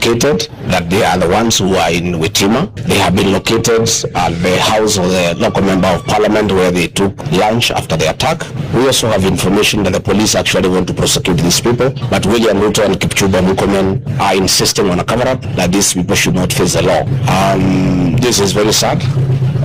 located, that they are the ones who are in Witima. They have been located at the house of the local member of parliament where they took lunch after the attack. We also have information that the police actually want to prosecute these people, but William Ruto and Kipchumba Murkomen are insisting on a cover-up that these people should not face the law. This is very sad.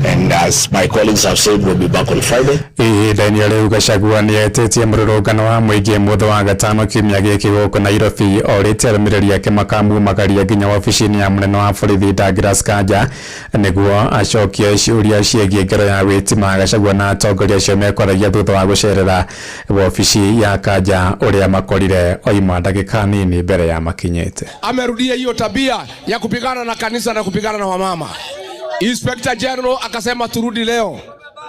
And as my colleagues have said, we'll be back on Friday. Ihinda-inĩ rĩu Gachagua nĩ etĩtie mũrũrũngano wa mũingĩ mũthĩ wa gatano kiumia gĩkĩ gũkũ Nairobi, orĩtie arũmĩrĩri ake makamumagaria nginya wabici-inĩ ya mũnene wa borithi Douglas Kanja nĩguo acokie ciũria ciĩgiĩ ngero ya Witima. Gachagua na atongoria acio mekwaragia thutha wa gũcerera wabici ya Kanja ũrĩa makorire oima ndagĩka nini mbere ya makinyĩte. Amerudia hiyo tabia ya kupigana na kanisa na kupigana na wamama. Inspector General akasema turudi leo,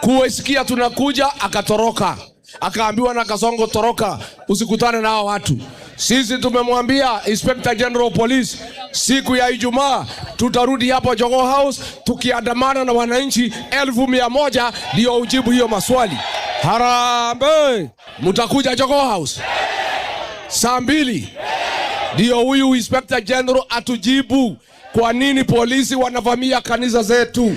kusikia tunakuja, akatoroka, akaambiwa na Kasongo, toroka, usikutane na hao watu. Sisi tumemwambia Inspector General Police siku ya Ijumaa tutarudi hapo Jogoo House tukiandamana na wananchi 100,000 ndio ujibu hiyo maswali. Harambee! Mtakuja Jogoo House saa 2 ndio huyu Inspector General atujibu kwa nini polisi wanavamia kanisa zetu.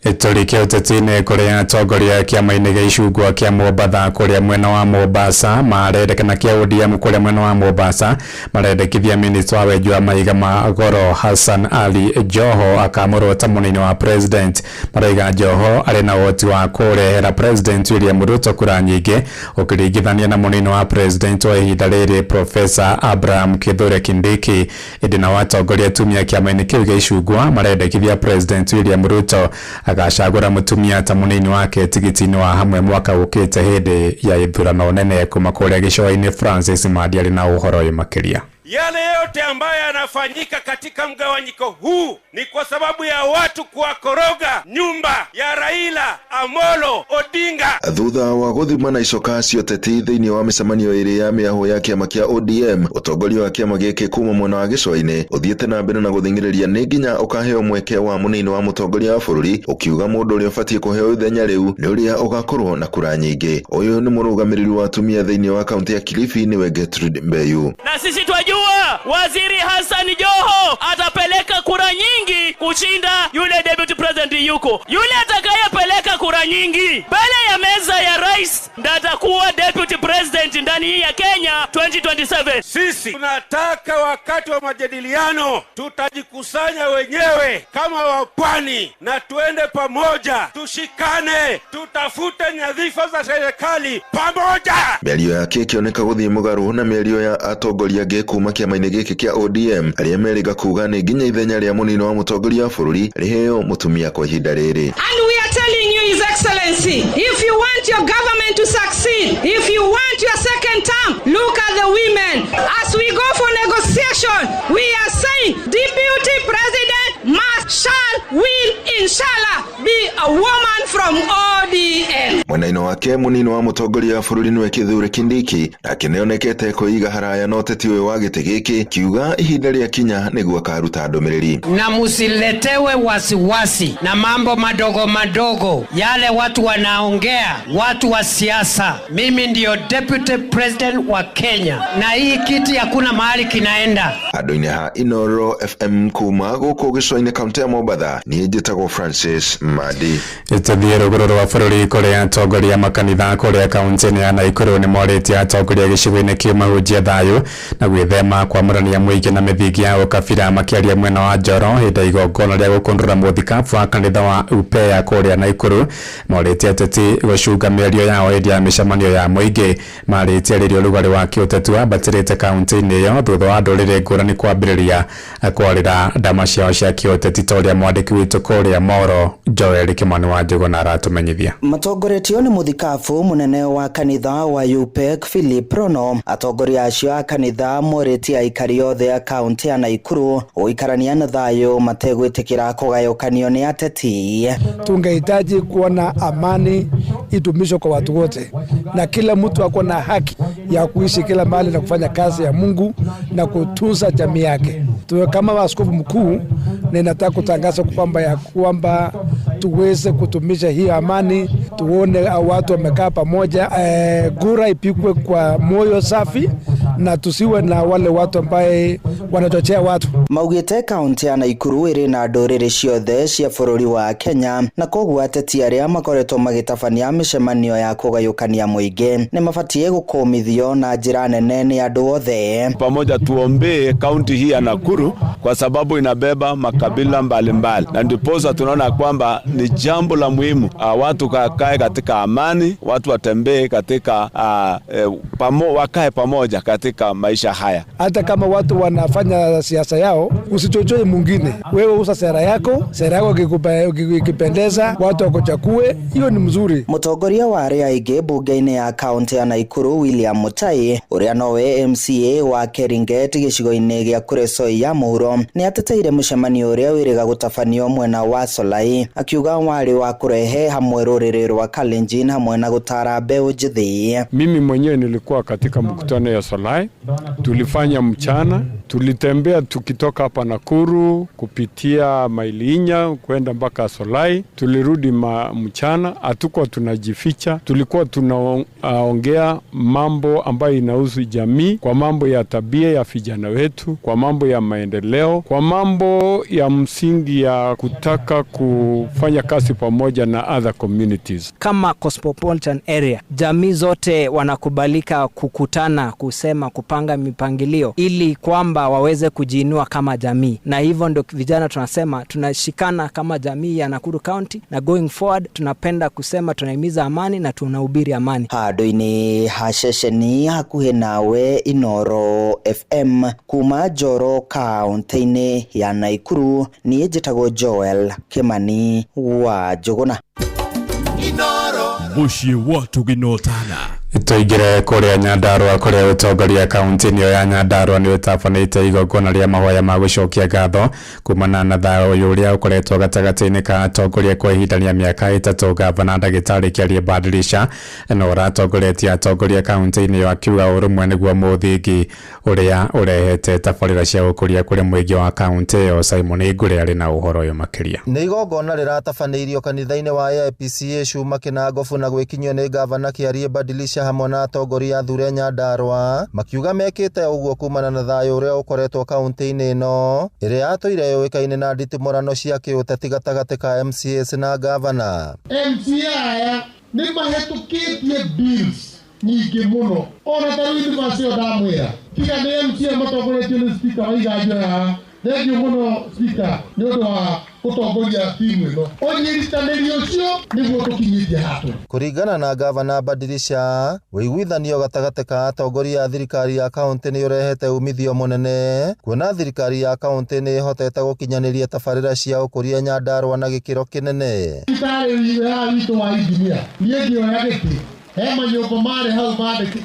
Tũrĩkie ũteti-inĩ kũrĩa atongoria kĩama-inĩ gĩa icungwa kĩa Mombatha kũrĩa mwena wa Mombasa marendekana kĩa ODM kũrĩa mwena wa Mombasa marendekithia minista wa wenji wa mahiga ma goro Hassan Ali Joho akamũrwo ta mũnini wa president. Maraiga Joho arĩ na ũhoti wa kũrehera President William Ruto kura nyingĩ ũkĩringithania na mũnini wa president wa ihinda rĩrĩ, Professor Abraham Kithure Kindiki. Ĩndĩ nao atongoria atumia kĩama-inĩ kĩu gĩa icungwa marendekithia President William Ruto agacagũra mũtumia ta mũnini wake tigiti-inĩ wa hamwe mwaka ũkĩte hĩndĩ ya ithurano nene. Kuma kũrĩa gĩcũa-inĩ, Francis Mandi arĩ na ũhoro ũyũ makĩria. Yale yote ambayo yanafanyika katika mgawanyiko huu ni kwa sababu ya watu kuwakoroga nyumba ya Raila Amolo Odinga. Thutha wa gũthima na icoka cia ũteti thĩinĩ wa mĩcemanio ĩrĩ ya mĩahũ ya kĩama kĩa ODM, ũtongoria wa kĩama gĩkĩ kuma mwena wa gĩcũa-inĩ ũthiĩte na mbere na gũthing'ĩrĩria nĩ nginya ũkaheo mweke wa mũnini wa mũtongoria wa bũrũri, ũkiuga mũndũ ũrĩa ũbatiĩ kũheo ithenya rĩu nĩ ũrĩa ũgakorwo na kura nyingĩ. Ũyũ nĩ mũrũgamĩrĩri wa atumia thĩinĩ wa kaunti ya Kilifi, nĩwe Gertrude Mbeyu. Na sisi twajua Waziri Hassan Joho atapeleka kura nyingi kushinda yule deputy president yuko. Yule atakayepeleka kura nyingi mbele ya meza ya rais ndiye atakuwa deputy president ndani ya Kenya 2027. Sisi tunataka wakati wa majadiliano tutajikusanya wenyewe kama wapwani na tuende pamoja, tushikane, tutafute nyadhifa za serikali pamoja. Mĩario yake ĩkĩoneka gũthiĩ mũgarũ na mĩario ya atongoria angĩ kuma kĩama-inĩ gĩkĩ kĩa ODM arĩa merĩga kuga nĩ nginya ithenya rĩa mũnini wa mũtongoria wa bũrũri rĩheo mũtumia kwa ihinda rĩrĩ. And we are telling you, His Excellency, if you want your government to succeed, if you want your second term, look at the women. As we go for negotiation, we are saying Deputy President must, shall, will, inshallah, be a woman from ODM. Mwena-inĩ wake mũnini wa mũtongoria wa bũrũri nĩwe Kithure Kindiki nake nĩonekete kwĩiga haraya na ũteti ũyũ wa gĩtĩ gĩkĩ, kiuga ihinda rĩa kinya nĩguo akaruta ndũmĩrĩri. Na musiletewe wasiwasi na mambo madogo madogo yale watu wanaongea, watu wa siasa. Mimi ndio deputy president wa Kenya, na hii kiti hakuna mahali kinaenda. Handũ-inĩ ha Inoro FM kuma gũkũ gĩcũa-inĩ kaunti ya Mombatha, niĩ njĩtagwo Francis Madi. Tũthiĩ rũgũrũ rwa bũrũri kũrĩa atongoria makanitha kũrĩa kaunti-inĩ ya Naikuru nĩ morĩtie atongoria gĩcigo-inĩ kĩu mahunjie thayũ na gwĩthema kwamũrania mũingĩ na mĩthingi ya ũkabira. Makĩaria mwena wa Njoro hĩndĩ ya igongona rĩa gũkundũra mũthikabu wa kanitha wa Upea kũrĩa Naikuru, morĩtie ateti gũcunga mĩario yao hĩndĩ ya mĩcemanio ya mũingĩ. Marĩtie rĩrĩa ũrugarĩ wa kĩũteti wambatĩrĩte kaunti-inĩ ĩyo thutha wa ndũrĩrĩ ngũrani kwambĩrĩria kwarĩra ndama ciao cia kĩũteti, ta ũrĩa mwandĩki witũ kũrĩa Moro Joel Kĩmani wa Njũgũna aratũmenyithia. Matongoretio nĩ mũthikabu mũnene wa kanitha wa UPEC Philip Rono, atongoria acio a kanitha morĩtie aikari othe a kaunti ya Naikuru gũikarania na thayũ mategwĩtĩkĩra kũgayũkanio nĩ ateti. Tungehitaji kuona amani idumishwe kwa watu wote, na kila mtu ako na haki ya kuishi kila mahali na kufanya kazi ya Mungu na kutunza jamii yake. Tuwe kama askofu mkuu, ninataka kutangaza kwamba ya kwamba tuweze kutumisha hii amani, tuone watu wamekaa pamoja, kura ipigwe kwa moyo safi. Na tusiwe na wale watu ambaye wanachochea watu. Maugĩte kaunti ya Naikuru ĩrĩ na ndũrĩrĩ ciothe cia bũrũri wa Kenya, na koguo ateti arĩa makoretwo magĩtabania mĩcemanio ya kũgayũkania mũingĩ nĩ mabatiĩ gũkũmithio na njĩra nene nĩ andũ othe. Pamoja tuombee kaunti hii ya Nakuru kwa sababu inabeba makabila mbalimbali, na ndiposa tunaona kwamba ni jambo la muhimu watu wakae katika amani, watu watembee katika wakae pamoja katika maisha haya. Hata kama watu wanafanya siasa yao, usichochoe mwingine. Wewe usa sera yako, sera yako ikipendeza, watu wakuchakue, hiyo ni mzuri. Mũtongoria wa arĩa aingĩ mbunge-inĩ ya kaunti ya Nakuru William Mutai, ũrĩa nowe MCA wa Keringet gĩcigo-inĩ gĩa Kuresoi ya mũhuro, nĩ ateteire mũcemanio ũrĩa wĩrĩga gũtabanio mwena wa Solai, akiuga warĩ wa kũrehe hamwe rũrĩrĩ rwa Kalenjin hamwe na gũtara mbeũ njĩthĩ. Mimi mwenyewe nilikuwa katika mkutano ya Solai, tulifanya mchana, tulitembea tukitoka hapa Nakuru kupitia Mailinya kwenda mpaka Solai, tulirudi mchana, hatukuwa tunajificha, tulikuwa tunaongea mambo ambayo inahusu jamii, kwa mambo ya tabia ya vijana wetu, kwa mambo ya maendeleo, kwa mambo ya msingi ya kutaka kufanya kazi pamoja na other communities. Kama cosmopolitan area, jamii zote wanakubalika kukutana, kusema, kupanga mipangilio ili kwamba waweze kujiinua kama jamii, na hivyo ndio vijana tunasema tunashikana kama jamii ya Nakuru County, na going forward tunapenda kusema tunahimiza amani na tunahubiri amani. Handũ-inĩ ha ceceni hakuhĩ nawe Inooro FM kuma Njoro kaunti-inĩ ya Nakuru, niĩ njĩtagwo Joel Kimani wa Njũgũna. Mũciĩ wa tũginotana. Tũingĩre kũrĩa Nyandarua kũrĩa ũtongoria kaunti-inĩ ĩyo ya Nyandarua nĩ ũtabanĩte igongona rĩa mahoya ma gũcokia ngatho kumana na thayũ ũrĩa ũkoretwo gatagatĩ-inĩ ka atongoria kwa ihinda rĩa mĩaka 3. Gavana ndagĩtarĩ Kĩarie Badilisha na ũratongoretie atongoria kaunti-inĩ ĩyo akiuga ũrũmwe nĩguo mũthingi ũrĩa ũrehete tabarĩra cia gũkũria kũrĩ mũingĩ wa kaunti ĩyo. Simon Ngure arĩ na ũhoro ũyũ makĩria. Nĩ igongona rĩratabanĩirio kanitha-inĩ wa AIPCA Cuma Kĩnangobu na gwĩkinyio nĩ gavana Kĩarie Badilisha hamwe na atongoria athure Nyandarua, makiuga mekĩte ũguo kumana na thayũ ũrĩa ũkoretwo kaunti-inĩ ĩno ĩrĩa yatũire yũĩkaine na nditimũrano cia kĩũteti gatagatĩ ka MCAs na gavana. MCA aya nĩ mahĩtũkĩtie bills nyingĩ mũno, ona ta rĩu university ĩyo ndamwĩra tiga nĩ MCA matongoretio nĩ speaker wa Iganjo haha. Thengiũ mũno speaker nĩ ũndũ wa gũtongoria timu ĩno, ũnyitanĩri ũcio nĩguo tũkinyĩtie haha. Kũringana na gavana Badilisha, ũiguithanio gatagatĩ ka atongoria a thirikari ya kaunti nĩ ũrehete umithio mũnene, kuona thirikari ya kaunti nĩ ĩhotete gũkinyanĩria tabarĩra cia ũkũria Nyandarua na gĩkĩro kĩnene. Thibitarĩ haha witũ wa injinia, niĩ ngĩoya gĩtĩ he manyũmba marĩ hau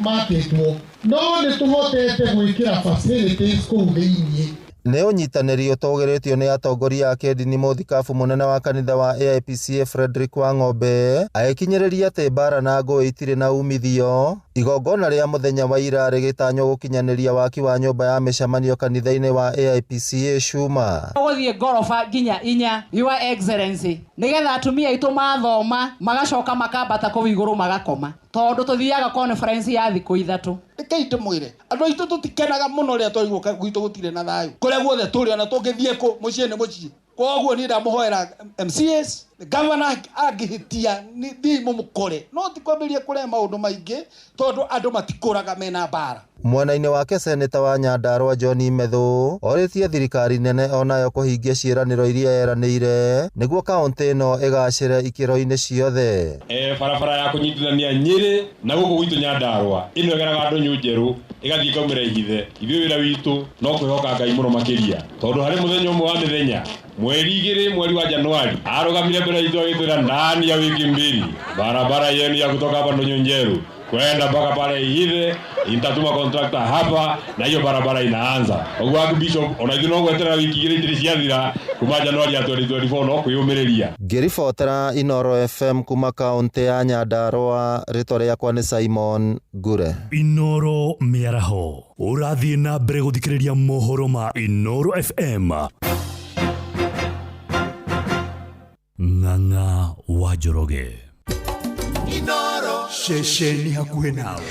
makĩtwo, no nĩ tũhotete gwĩkĩra facilities kũu thĩiniĩ. Nĩ ũnyitanĩri ũtũgĩrĩtio nĩ atongoria a kĩndini. Mũthikabu mũnene wa kanitha wa AIPCA Frederick Wang'ombe agĩkinyĩrĩria atĩ mbara na ngũĩ itirĩ na umithio. Igongona rĩa mũthenya wa ira rĩgĩtanywo gũkinyanĩria waki wa nyũmba ya mĩcemanio kanitha-inĩ wa AIPCA Cuma. Gũthiĩ ngoroba nginya 4, Your Excellency, nĩgetha atumia aitũ mathoma magacoka makambata kũu igũrũ magakoma, tondũ tũthiaga conference ya thikũ 3. Rekei ndĩmwĩre andũ aitũ tũtikenaga mũno rĩrĩa twaigua gwitũ gũtirĩ na thayũ, kũrĩa guothe tũrĩ ona tũngĩthiĩ kũ, mũciĩ nĩ mũciĩ. Koguo niĩ ndamũhoera MCAs, gavana angĩhĩtia thiĩ mũmũkore, no ti kwambĩrĩria kũrehe maũndũ maingĩ tondũ andũ matikũraga mena mbara. Mwena-inĩ wake seneta wa Nyandarua John Methu orĩtie thirikari nene onayo kũhingia ciĩranĩro iria yeranĩire nĩguo kaunti ĩno ĩgacĩre ikĩro-inĩ ciothe. Barabara ya kũnyitithania Nyĩrĩ na gũkũ gwitũ Nyandarua ĩno ĩgeraga ndũnyũ njerũ ĩgathiĩ ĩkaumĩra Ihithe. Ithuĩ wĩra witũ no kwĩhoka Ngai mũno makĩria, tondũ harĩ mũthenya ũmwe wa mĩthenya mweri 2 mweri wa Januari arũgamire mbere itũ agĩtwĩra ndani ya wiki 2 barabara yenu ya kutoka hapa ndũnyũ njerũ kwenda mpaka pale Ihithe nitatuma contractor hapa na hiyo barabara inaanza. Ũguo Archbishop ona ithuĩ no gweterera wiki 2 itirĩ ciathira kuma Januari ya 2024 no kwĩyũmĩrĩria. Ngĩribotera Inooro FM kuma kaunti ya Nyandarua, rĩtwa rĩakwa nĩ Simon Ngure. Inooro mĩaraho ũrathiĩ na mbere gũthikĩrĩria mohoro ma Inooro FM. Ng'ang'a wa Njoroge. Ceceni hakuhĩ nawe.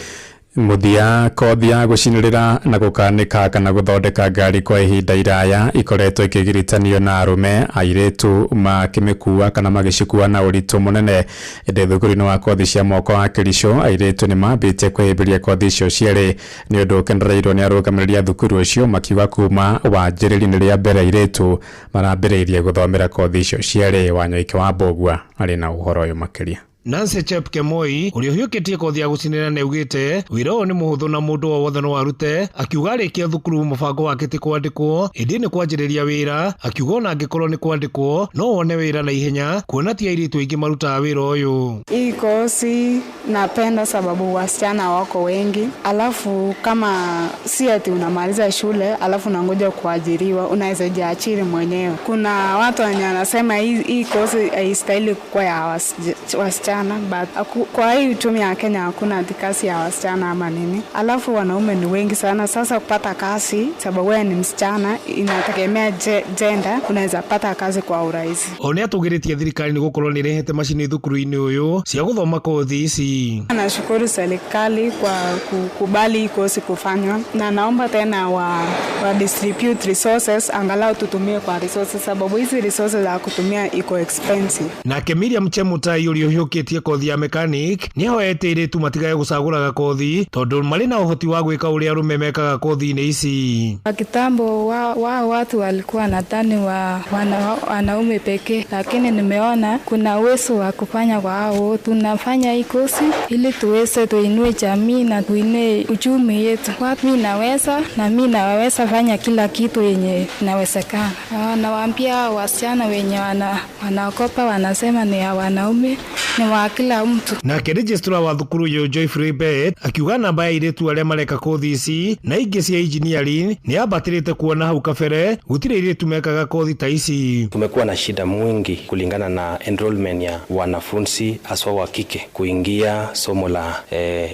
Mũthia kothi ya gũcinĩrĩra na gũkanika kana gũthondeka ngari kwa ihinda iraya ikoretwo ikĩgiritanio na arũme airĩtu makĩmĩkua kana magĩcikua na ũritũ mũnene. Ĩndĩ thukuru-inĩ wa kothi cia moko wa Kericho airĩtu nĩ mambĩtie kwĩhĩmbĩria kothi icio cierĩ nĩ ũndũ ũkenereirwo nĩ arũgamĩrĩri a thukuru ũcio makiuga kuma wanjĩrĩri-inĩ rĩa mbere airĩtu marambĩrĩirie gũthomera kothi icio cierĩ. Wanyoike wa Mbũgua arĩ na ũhoro ũyũ makĩria. Nancy Chepkemoi ũrĩa ũhiũkĩtie kothi ya gũcinĩra nĩaugĩte wĩra ũyũ nĩ mũhũthũ na mũndũ o wothe no arute. Akiuga arĩkia thukuru mũbango wake ti kwandĩkwo ĩndĩ nĩ kwanjĩrĩria wĩra. Akiuga ona angĩkorwo nĩ kwandĩkwo no wone wĩra na ihenya kuona ti airĩtu aingĩ marutaga wĩra ũyũ. Hii kosi napenda sababu wasichana wako wengi, alafu kama si ati unamaliza shule alafu unangoja kuajiriwa, unaweza jiajiri mwenyewe. Kuna watu wenye wanasema hii kosi haistahili kuwa ya wasichana, but kwa hii uchumi ya Kenya hakuna ati kazi ya wasichana ama nini. Alafu wanaume ni wengi sana, sasa kupata kazi sababu wewe ni msichana inategemea gender, unaweza pata kazi kwa urahisi. O nĩ atũgĩrĩtie thirikari nĩ gũkorwo nĩ ĩrehete macini thukuru-inĩ ũyũ cia gũthoma kothi ici. Nashukuru serikali kwa kukubali hii kosi kufanywa, na naomba tena wa distribute resources, angalau tutumie kwa resources sababu hizi resources za kutumia iko expensive. Nake Miriam Chemutai ũrĩa ũhiũkĩtie kothi ya mechanic nĩahoete airĩtu matigage gũcagũraga kothi tondũ marĩ na ũhoti wa gwĩka ũrĩa arũme mekaga kothi-inĩ ici. Kitambo wao watu walikuwa nadhani wanaume pekee, lakini nimeona kuna uwezo wa kufanya kwa hao. Tunafanya hii kosi ili tuweze tuinue jamii na tuinue uchumi yetu. Mimi naweza na mimi naweza fanya kila kitu yenye inawezekana. Nawaambia wasichana wenye wanaogopa wanasema ni ya wanaume, ni wa kila mtu. Nake registrar wa thukuru ũyũ Joyfrey Bett akiuga namba ya airĩtu arĩa mareka kothi ici na ingĩ cia engineering nĩ yambatĩrĩte kuona hau kabere gũtirĩ airĩtu mekaga kothi ta ici. Tumekuwa na shida mwingi kulingana na enrollment ya wanafunzi haswa wa kike kuingia somo la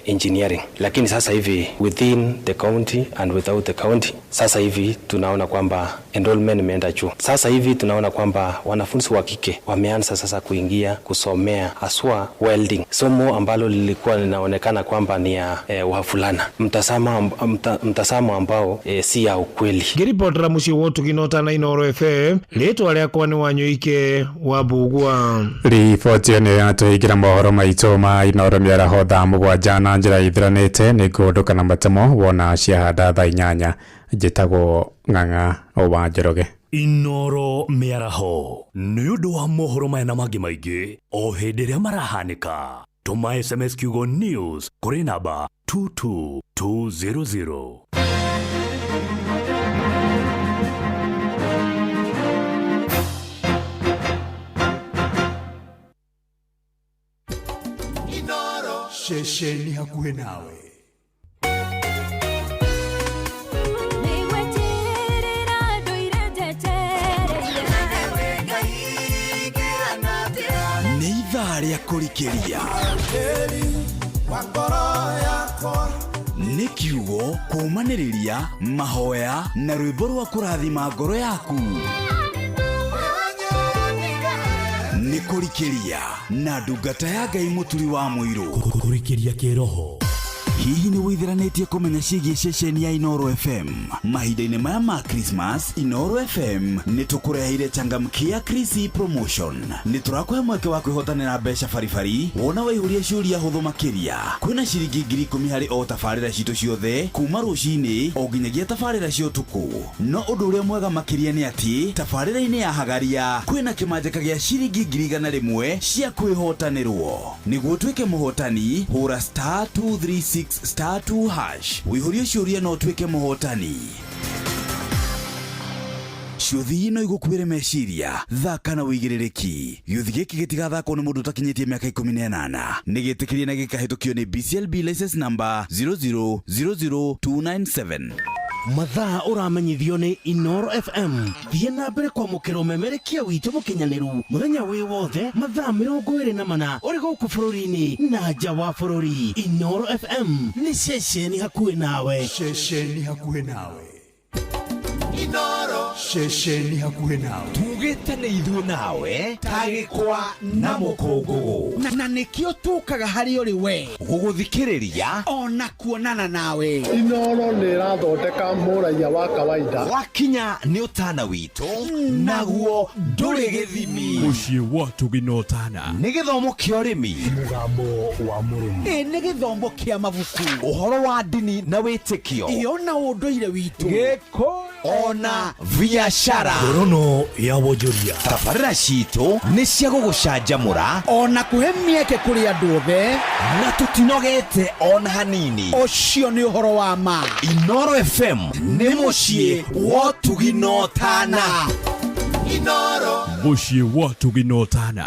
engineering, lakini sasa hivi within the county and without the county, sasa hivi tunaona kwamba enrollment imeenda juu. Sasa hivi tunaona kwamba wanafunzi wa kike wameanza sasa kuingia kusomea haswa welding, somo ambalo lilikuwa linaonekana kwamba ni ya wavulana, mtazamo ambao si ya ukweli. Ngĩribotera mũciĩ wa ũtugi na ũtana Inooro FM, rĩtwa rĩakwa nĩ Wanyoike wa Mbũgua. Riboti ĩyo nĩyo yatũhingĩra mohoro maitũ ma Inooro mĩaraho thaa 7 na njĩra ithiranĩte. Nĩ ngũndũka na matemo wona ciahanda thaa 8. Njĩtagwo Ng'ang'a wa Njoroge. Inooro mĩaraho nĩ ũndũ wa mohoro maya na mangĩ maingĩ o hĩndĩ ĩrĩa marahanĩka. Tũma SMS kiugo news kũrĩ namba 22200. Ceceni hakuhĩ nawe. Nĩ ithaa rĩa kũrikĩria. Nĩ kiugo kũũmanĩrĩria mahoya na rwĩmbo rwa kũrathima ngoro yaku. Nĩ kũrikĩria na ndungata ya Ngai Mũturi wa Mũirũ. Kũrikĩria kĩroho. Hihi nĩ wĩtheranĩtie kũmenya ciĩgiĩ ceceni ya Inooro FM? Mahinda-inĩ maya ma Christmas, Inooro FM nĩ tũkũreheire changamkia Chrissy promotion. Nĩ tũrakũhe mweke wa kwĩhotanĩra mbeca baribari wona waihũria ciũria hũthũ makĩria. Kwĩna ciringi 10,000 harĩ o tabarĩra citũ ciothe kuma rũcinĩ o nginyagia tabarĩra cia ũtukũ. No ũndũ ũrĩa mwega makĩria nĩ atĩ tabarĩra-inĩ ya Hagaria kwĩna kĩmanjĩka gĩa ciringi 100,000 cia kwĩhotanĩrwo. Nĩguo ũtuĩke mũhotani, hũra *236 *2# wĩihũrie ciũria na ũtuĩke mũhotani. Ciũthi no igũkuĩre meciria, thaka na wĩigĩrĩrĩki. Gĩũthi gĩkĩ gĩtigathakwo nĩ mũndũ ũtakinyĩtie mĩaka 18. Nĩ gĩtĩkĩrie na gĩkahĩtũkio nĩ BCLB license number 0000297. Mathaa ũramenyithio nĩ Inooro FM. Thiĩ na mbere kwamũkĩra ũmemerekia witũ mũkinyanĩru mũthenya wĩ wothe mathaa 24 ũrĩ gũkũ bũrũri-inĩ na nja wa bũrũri. Inooro FM nĩ ceceni hakuhĩ nawe. Ceceni hakuhĩ nawe. Inoro ceceni hakuhĩ nawe. Tugĩte nĩ ithuĩ nawe ta gĩkwa na mũkũngũgũ, na nĩkĩo tũkaga harĩ ũrĩ we gũgũthikĩrĩria ona kuonana nawe. Inoro nĩ ĩrathondeka mũraiya wa kawaida. Wakinya nĩ ũtana witũ, naguo ndũrĩ gĩthimi. Mũciĩ wa Ũtugi na Ũtana. Nĩ gĩthomo kĩa ũrĩmi, mũgambo wa mũrĩmi, ĩ nĩ gĩthomo kĩa mabuku, ũhoro wa ndini na wĩtĩkio, ĩ ona ũndũire witũ, gĩkũyũ ona biacara. Ngorono ya wonjoria. Tabarĩra citũ nĩ cia gũgũcanjamũra ona kũhe mĩeke kũrĩ andũ othe, na tũtinogete ona hanini. Ũcio nĩ ũhoro wa ma. Inoro FM nĩ mũciĩ wa Ũtugi na Ũtana. Inoro mũciĩ wa Ũtugi na Ũtana.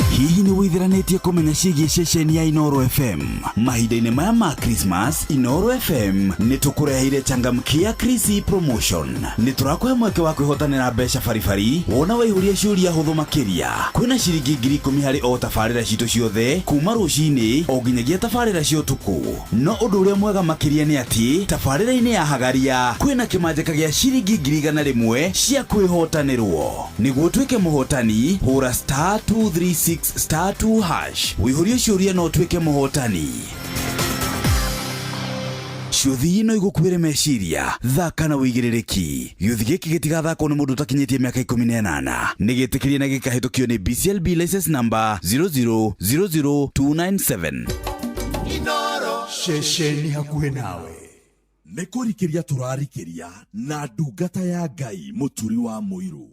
Hihi nĩ wĩithiranĩtie kũmenya ciĩgiĩ ceceni ya Inoro FM? Mahinda-inĩ maya ma Christmas, Inoro FM nĩ tũkũreheire changamkia Krisi promotion. Nĩ tũrakũhe mweke wa kwĩhotanĩra mbeca baribari wona waihũria ciũria hũthũ makĩria. Kwĩna ciringi 10,000 harĩ o tabarĩra citũ ciothe kuma rũcinĩ o nginyagia tabarĩra cia ũtukũ. No ũndũ ũrĩa mwega makĩria nĩ atĩ tabarĩra-inĩ ya Hagaria kwĩna kĩmanjĩka gĩa ciringi 100,000 cia kwĩhotanĩrwo. Nĩguo ũtuĩke mũhotani, hũra star 236 star 2 hash wĩihũrie ciũria na ũtuĩke mũhotani. Ciũthi no igũkuĩre meciria, thaka na wĩigĩrĩrĩki. Gĩũthi gĩkĩ gĩtigathakwo nĩ mũndũ ũtakinyĩtie mĩaka 18. Nĩ gĩtĩkĩrie na gĩkahĩtũkio nĩ BCLB license number 0000297. Inoro ceceni hakuhĩ nawe. Nĩ kũrikĩria tũrarikĩria na ndungata ya Ngai Mũturi wa Mũirũ.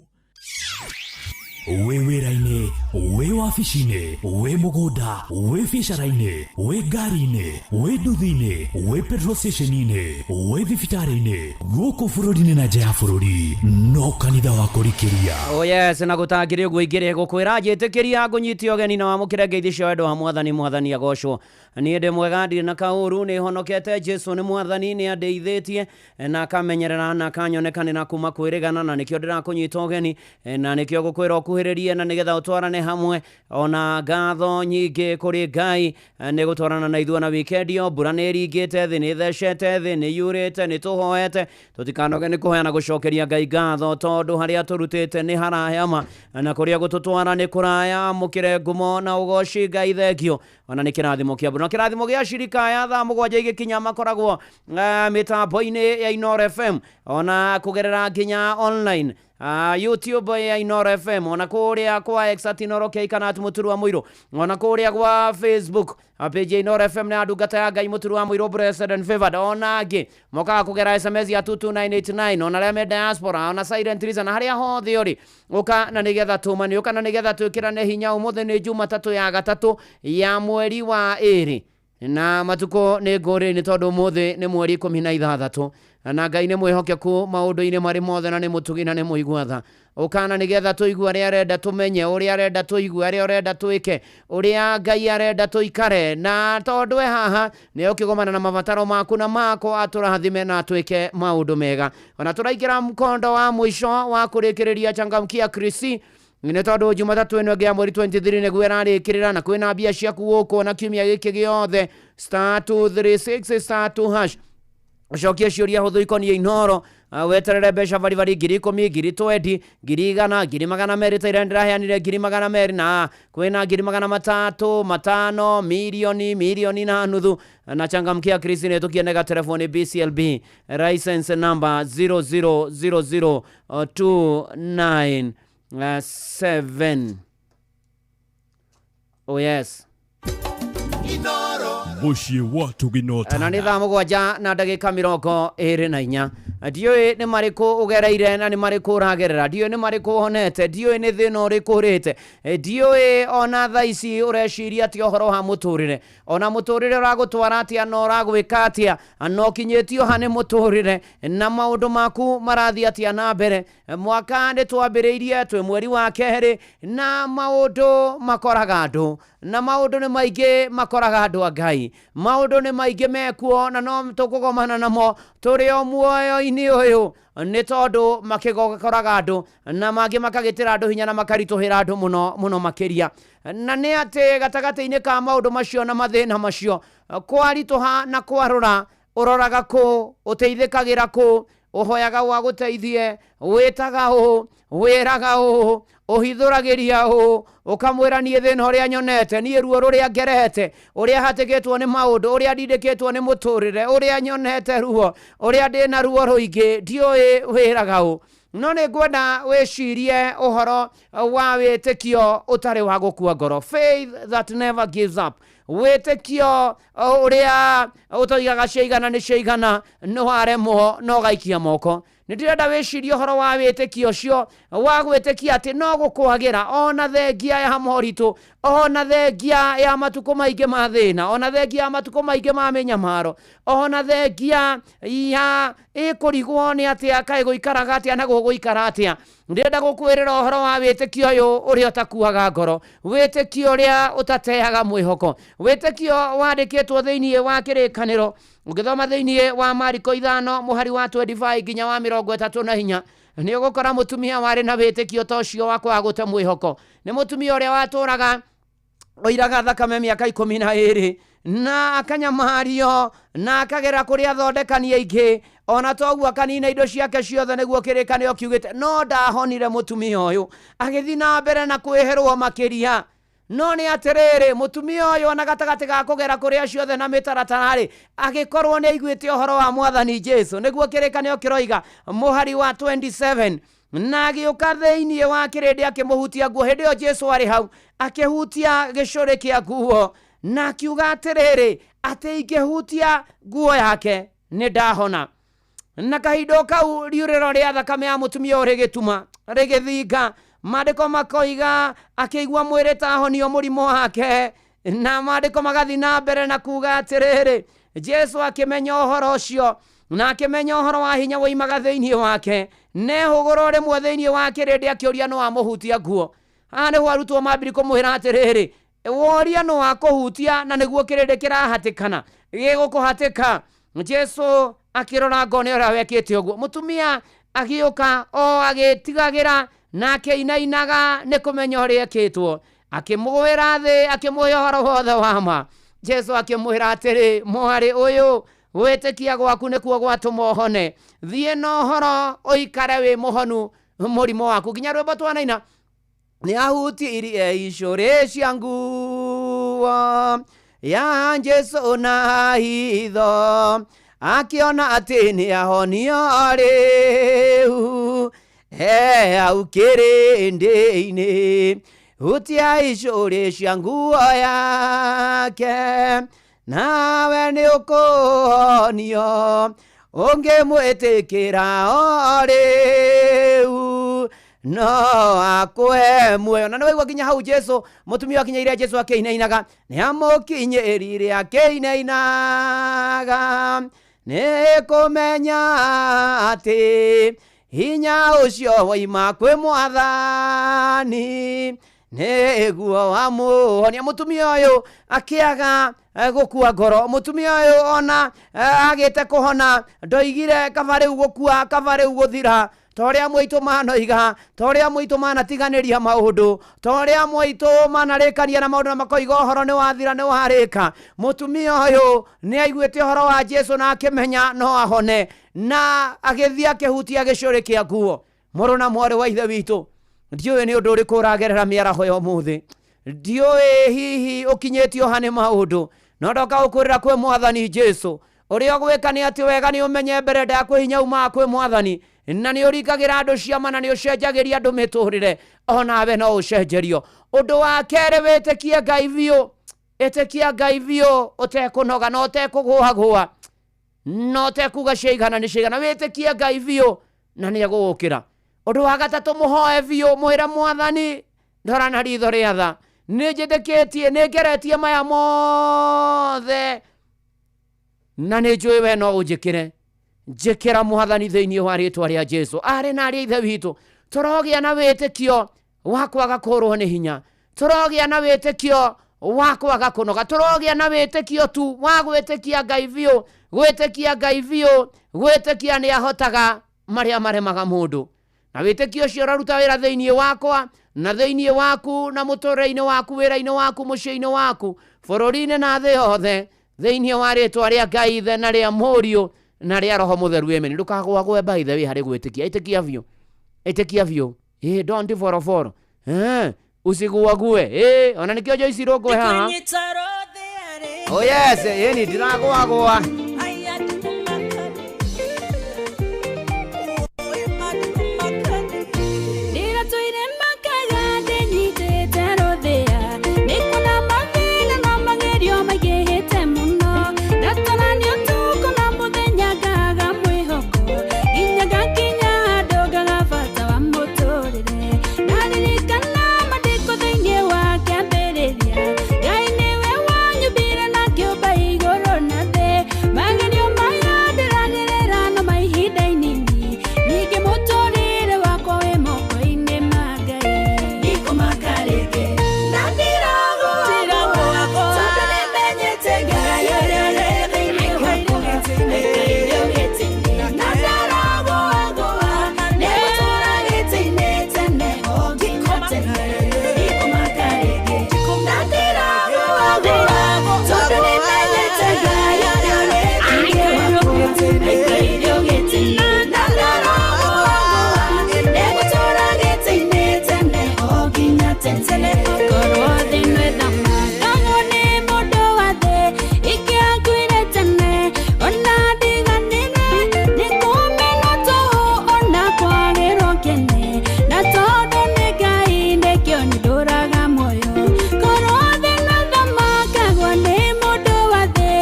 Wĩ wĩra-inĩ, wĩ wabici-inĩ, wĩ mũgũnda, wĩ biacara-inĩ, wĩ ngari-inĩ, wĩ nduthi-inĩ, wĩ petrol station-inĩ, wĩ thibitarĩ-inĩ, gũkũ bũrũri-inĩ na nja ya bũrũri, no kanitha wa kũrikĩria. Oh yes, na gũtangĩrĩ ũguo ingĩrĩ gũkwĩra njĩtĩkĩria ngũnyite ũgeni na wamũkĩre ngeithi cia wendo wa mwathani. Mwathani agocwo. Niĩ ndĩ mwega, ndirĩ na kaũru, nĩ honokete. Jesu nĩ mwathani, nĩ andeithĩtie na akamenyerera na akanyonekanĩra kuma kwĩrĩgana, na nĩkĩo ndĩrakũnyita ũgeni na nĩkĩo ngũkwĩra ũkuhĩrĩrie na nĩgetha ũtwarane hamwe. Ona ngatho nyingĩ kũrĩ Ngai nĩ gũtwarana na ithuĩ na wikendi ĩyo. Mbura nĩ ĩringĩte thĩ, nĩ ĩthecete thĩ, nĩ yurĩte, nĩ tũhoete. Tũtikanoge nĩ kũhoya na gũcokeria Ngai ngatho, tondũ harĩa tũrutĩte nĩ haraya ma, na kũrĩa gũtũtwara nĩ kũraya. Mũkĩre ngumo na ũgoci Ngai, thengio. Ona nĩ kĩrathimo kĩa mbura, kĩrathimo gĩa cirika ya thaa 7 igĩkinya makoragwo mĩtambo-inĩ ya Inoro FM, ona kũgerera nginya online YouTube ya Inoro FM, ona kũrĩa kwa X at Inoro K kana at Mũturi wa Mũirũ, ona kũrĩa gwa Facebook page ya Inoro FM na ndungata ya Ngai Mũturi wa Mũirũ blessed and favored. Ona angĩ mokaga kũgera SMS ya 22989, ona arĩa me diaspora, ona silent listener, na harĩa hothe ũrĩ, ũka na nĩgetha tũmane, ũka na nĩgetha twĩkĩrane hinya. Ũmũthĩ nĩ Jumatatũ ya gatatũ ya mweri wa 2, na matukũ nĩ ngũrĩ nĩ tondũ ũmũthĩ nĩ mweri 16, na Ngai nĩ mwĩhokeku maũndũ-inĩ marĩ mothe, na nĩ mũtugi na nĩ mũigua tha. Ũkana nĩgetha tũigue ũrĩa arenda tũmenye, ũrĩa arenda tũigue, ũrĩa arenda twĩke, ũrĩa Ngai arenda tũikare. Na tondũ e haha nĩ ũkĩgomana na mabataro maku na makwa, atũrathime na atwĩke maũndũ mega. Ona tũraingĩra mkondo wa mũico wa kũrĩkĩrĩria changamkia Krisi, nĩ tondũ Jumatatũ ĩno ĩngĩ ya mweri 23 nĩguo ĩrarĩkĩrĩra, na kwĩna mbia ciaku gũkũ na kiumia gĩkĩ gĩothe star 236 star 2 hash. Ũcokie ciũria hũthũ ikoniĩ Inoro, weterere mbeca baribari 10,000, 20,000, 100,000, 200,000, ta ira ndĩraheanire 200,000, na kwĩna 300,000, 500,000, milioni na nuthu. Na changamkia Krisi nĩ tũkienega telefoni BCLB license number 0000297. Oh yes. Inoro mũciĩ wa Ũtugi na Ũtana. Na nĩ thaa 7 na ndagĩka 24. Ndiũĩ nĩ marĩkũ ũgereire na nĩ marĩkũ ũragerera, ndiũĩ nĩ marĩkũ ũhonete, ndiũĩ nĩ thĩna ũrĩkũ ũrĩte, ndiũĩ ona thaa ici ũreciria atĩa ũhoro wa mũtũrĩre, ona mũtũrĩre ũragũtwara atĩa na ũragwĩka atĩa, na ũkinyĩtio ha nĩ mũtũrĩre, na maũndũ maku marathiĩ atĩa na mbere. Mwaka nĩ twambĩrĩirie twĩ mweri wa 2, na maũndũ makoraga andũ, na maũndũ nĩ maingĩ makoraga andũ a Ngai, maũndũ nĩ maingĩ mekuo na no tũkũgomana namo tũrĩ o muoyo-inĩ ũyũ, nĩ tondũ makĩgokoraga andũ na mangĩ makagĩtĩra andũ hinya na makaritũhĩra andũ mũno mũno makĩria. Na nĩ atĩ gatagatĩ-inĩ ka maũndũ macio na mathĩna macio, kwaritũha na kwarũra, ũroraga kũ, ũteithĩkagĩra kũ, Ũhoyaga ũ agũteithie? Wĩtaga ũ? Wĩraga ũ? Ũhithũragĩria ũ? Ũkamwĩra niĩ thĩna ũrĩa nyonete, niĩ ruo rũrĩa ngerete, ũrĩa hatĩkĩtwo nĩ maũndũ, ũrĩa ndindĩkĩtwo nĩ mũtũrĩre, ũrĩa nyonete ruo, ũrĩa ndĩna ruo rũingĩ, ndiũĩ wĩraga ũ. No nĩ ngwenda wĩcirie ũhoro wa wĩtĩkio ũtarĩ wa gũkua ngoro, faith that never gives up, wĩtĩkio ũrĩa ũtoigaga ciaigana nĩ ciaigana, nĩ waremwo no gaikia moko. Nĩ ndĩrenda wĩcirie ũhoro wa wĩtĩkio ũcio wa gwĩtĩkia atĩ no gũkwagĩra ona thengia ya moritũ, ona thengia ya matukũ maingĩ ma thĩna, ona thengia ya matukũ maingĩ ma mĩnyamaro, ona thengia ya ĩkũrigwo nĩ atĩa kaĩ gũikaraga atĩa na gũgũikara atĩa. Ndĩrenda gũkwĩrĩra ũhoro wa wĩtĩkio ũyũ ũrĩa ũtakuaga ngoro, wĩtĩkio ũrĩa ũtateaga mwĩhoko, wĩtĩkio wandĩkĩtwo thĩinĩ wa kĩrĩkanĩro. Ũngĩthoma thĩinĩ wa Mariko 5 mũhari wa 25 nginya wa 34, nĩ ũgũkora mũtumia warĩ na wĩtĩkio ta ũcio wa kwaga gũte mwĩhoko. Nĩ mũtumia ũrĩa watũraga oiraga thakame mĩaka 12 na akanyamario na akagera kũrĩa athondekani aingĩ, ona toguo akanina indo ciake ciothe nĩguo kĩrĩkanĩro kiugĩte, no ndahonire. Mũtumia ũyũ agĩthiĩ na mbere na kwĩherwo makĩria. No nĩ atĩrĩrĩ, mũtumia ũyũ ona gatagatĩ ga kũgera kũrĩa ciothe na mĩtaratara-rĩ, agĩkorwo nĩ aiguĩte ũhoro wa mwathani Jesu, nĩguo kĩrĩkanĩro kĩroiga mũhari wa 27, na agĩũka thĩinĩ wa kĩrĩndĩ akĩmũhutia nguo. Hĩndĩ ĩyo Jesu arĩ hau akĩhutia gĩcũrĩ kĩa nguo na akiuga atĩrĩrĩ, atĩ ingĩhutia nguo yake nĩ ndahona. Na kahinda kau riurĩro rĩa thakame ya mũtumia ũyũ rĩgĩtuma rĩgĩthinga. Maandĩko makoiga akĩigua mwĩrĩ ta ahonio mũrimũ wake, na maandĩko magathiĩ na mbere na kuga atĩrĩrĩ, Jesu akĩmenya ũhoro ũcio na akĩmenya ũhoro wa hinya woimaga thĩinĩ wake, nehũgũra rĩmwe thĩinĩ wa kĩrĩndĩ akĩũria no amũhutia nguo. Haha nĩho arutwo mambiri kũmwĩra atĩrĩrĩ, woria no akũhutia, na nĩguo kĩrĩndĩ kĩrahatĩkana gĩgũkũhatĩka. Jesu akĩrora ngone ũrĩa wekĩte ũguo. Mũtumia agĩũka o agĩtigagĩra na akĩinainaga nĩ kũmenya ũrĩa ekĩtwo, akĩmũgwĩra thĩ akĩmũhe ũhoro wothe wa ma. Jesu akĩmwĩra atĩrĩ, mwarĩ ũyũ, gwĩtĩkia gwaku nĩkuo gwatũma ũhone, thiĩ na ũhoro ũikare wĩ mũhonu mũrimũ waku. Nginya rwĩmbo twanaina nĩ ahutirie icũrĩ cia nguo ya Jesu na hitho, akĩona atĩ nĩ ahonio rĩu he hau kĩrĩndĩ-inĩ. Hutia icũrĩ cia nguo yake, nawe nĩ ũkũhonio, ũngĩmwĩtĩkĩra o rĩu no akũhe muoyo. Na nĩ waigua nginya hau Jesu, mũtumia akinyĩire Jesu akĩinainaga, nĩ amũkinyĩrire akĩinainaga, nĩ kũmenya atĩ hinya ũcio woima kwĩ mwathani nĩguo wamũhonia. Mũtumia ũyũ akĩaga gũkua ngoro. Mũtumia ũyũ ona agĩte kũhona ndoigire kaba rĩu gũkua, kaba rĩu gũthira, ta ũrĩa mwaitũ manoiga, ta ũrĩa mwaitũ manatiganĩria maũndũ, ta ũrĩa mwaitũ manarĩkania na maũndũ na makoiga ũhoro nĩ wathira, nĩ warĩka. Mũtumia ũyũ nĩ aiguĩte ũhoro wa Jesu na akĩmenya no ahone, na agĩthiĩ akĩhutia gĩcũrĩ kĩa nguo. Mũrũ na mwarĩ wa ithe witũ, ndiũĩ nĩ ũndũ ũrĩkũ ũragerera mĩaraho ya ũmũthĩ, ndiũĩ hihi ũkinyĩtio ha nĩ maũndũ, no ndoka gũkwĩrĩra kwĩ mwathani Jesu. Ũrĩa ũgwĩka nĩ atĩ wega nĩ ũmenye mbere ndakwĩ hinya umaga kwĩ mwathani, na nĩ ũringagĩra andũ ciama na nĩ ũcenjagĩria andũ mĩtũrĩre, onawe no ũcenjerio. Ũndũ wa kerĩ, wĩtĩkie Ngai biũ, ĩtĩkia Ngai biũ ũtekũnoga na ũtekũgũagũa na ũtekuga ciaigana nĩ ciaigana. Wĩtĩkie Ngai biũ na nĩ egũgũkĩra. Ũndũ wa gatatũ, mũhoe biũ, mwĩre mwathani ndora na ritho rĩa tha, nĩ njĩtĩkĩtie, nĩ ngeretie maya mothe na nĩ njũĩ we no ũnjĩkĩre. Njĩkĩra mwathani thĩinĩ wa rĩtwa rĩa Jesu. Arĩ na arĩa ithe witũ, tũrogĩa na wĩtĩkio wa kwaga kũrwo nĩ hinya, tũrogĩa na wĩtĩkio wa kwaga kũnoga, tũrogĩa na wĩtĩkio tu wa gwĩtĩkia Ngai biũ, gwĩtĩkia Ngai biũ, gwĩtĩkia nĩ ahotaga marĩa maremaga mũndũ. Na wĩtĩkio ũcio ũraruta wĩra thĩinĩ wakwa na thĩinĩ waku na mũtũrĩre-inĩ waku, wĩra-inĩ waku, mũciĩ-inĩ waku, bũrũri-inĩ na thĩ yothe, thĩinĩ wa rĩtwa rĩa Ngai Ithe na rĩa Mũriũ Na rĩa Roho Mũtheru, amen. Ndũkagũagũe by the way harĩ gwĩtĩkia. Ĩtĩkia biũ, ĩtĩkia biũ. Don't follow. Usiguague. Ona nĩkĩo Joyce Rũngũ haha. Oh yes, ĩni ndiragũagũa. Ndĩratũire makaga ndĩnyitĩte rũthĩa, nĩkuona mathĩna na magerio maingĩhĩte mũno, ndatarania ũtukũ na mũthenya ngaga mwĩhoko, nginya ngakinya handũ ngaga bata wa mũtũrĩre. Ndaririkana maandĩko thĩinĩ wa kĩambĩrĩria, Ngai nĩwe wanyũmbire na kĩũmba igũrũ na thĩ. Magerio maya ndĩragerera no ma ihinda inini, ningĩ mũtũrĩre wakwa wĩ moko-inĩ ma Ngai. Ndikũmaka rĩngĩ na ndiragũagũa, tondũ nĩmenyete Ngai ũrĩa ũrĩ thĩinĩ wakwa, aikaire gĩtĩ-inĩ na ndaragũagũa, nĩgũtũũra gĩtĩ-inĩ tene o nginya tene. Ndikũmaka rĩngĩ na ndiragũagũa, tondũ nĩmenyete Ngai ũrĩa ũrĩ thĩinĩ wakwa, aikaire gĩtĩ-inĩ na ndaragũagũa, nĩgũtũũra gĩtĩ-inĩ tene o nginya tene. Korwo thĩ ĩno ĩthamakagwo nĩ mũndũ wa thĩ, ingĩakuire tene ona ndiganĩre, nĩ kũmenwo tũhũ ona kwagĩrwo kĩene, na tondũ nĩ Ngai nĩkĩo ndũraga muoyo. Korwo thĩ ĩno ĩthamakagwo nĩ mũndũ wa thĩ,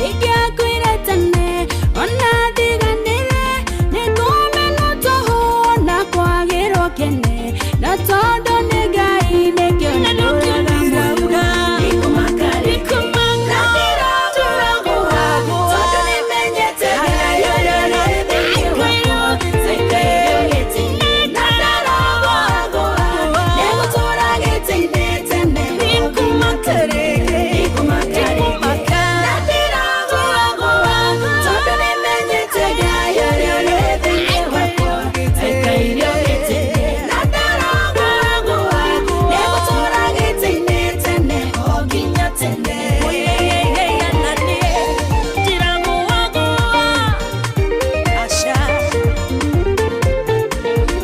ingĩakuire tene ona ndiganĩre, nĩ kũmenwo tũhũ ona kwagĩrwo kĩene, na tondũ nĩ Ngai nĩkĩo ndũraga muoyo. Ndikũmaka rĩngĩ na ndiragũagũa, tondũ nĩmenyete Ngai ũrĩa ũrĩ thĩinĩ wakwa, aikaire gĩtĩ-inĩ na ndaragũagũa, nĩgũtũũra gĩtĩ-inĩ tene o nginya tene. Ndikũmaka rĩngĩ na ndiragũagũa, tondũ nĩmenyete Ngai ũrĩa ũrĩ thĩinĩ wakwa, aikaire gĩtĩ-inĩ na ndaragũagũa, nĩgũtũũra gĩtĩ-inĩ tene o nginya tene.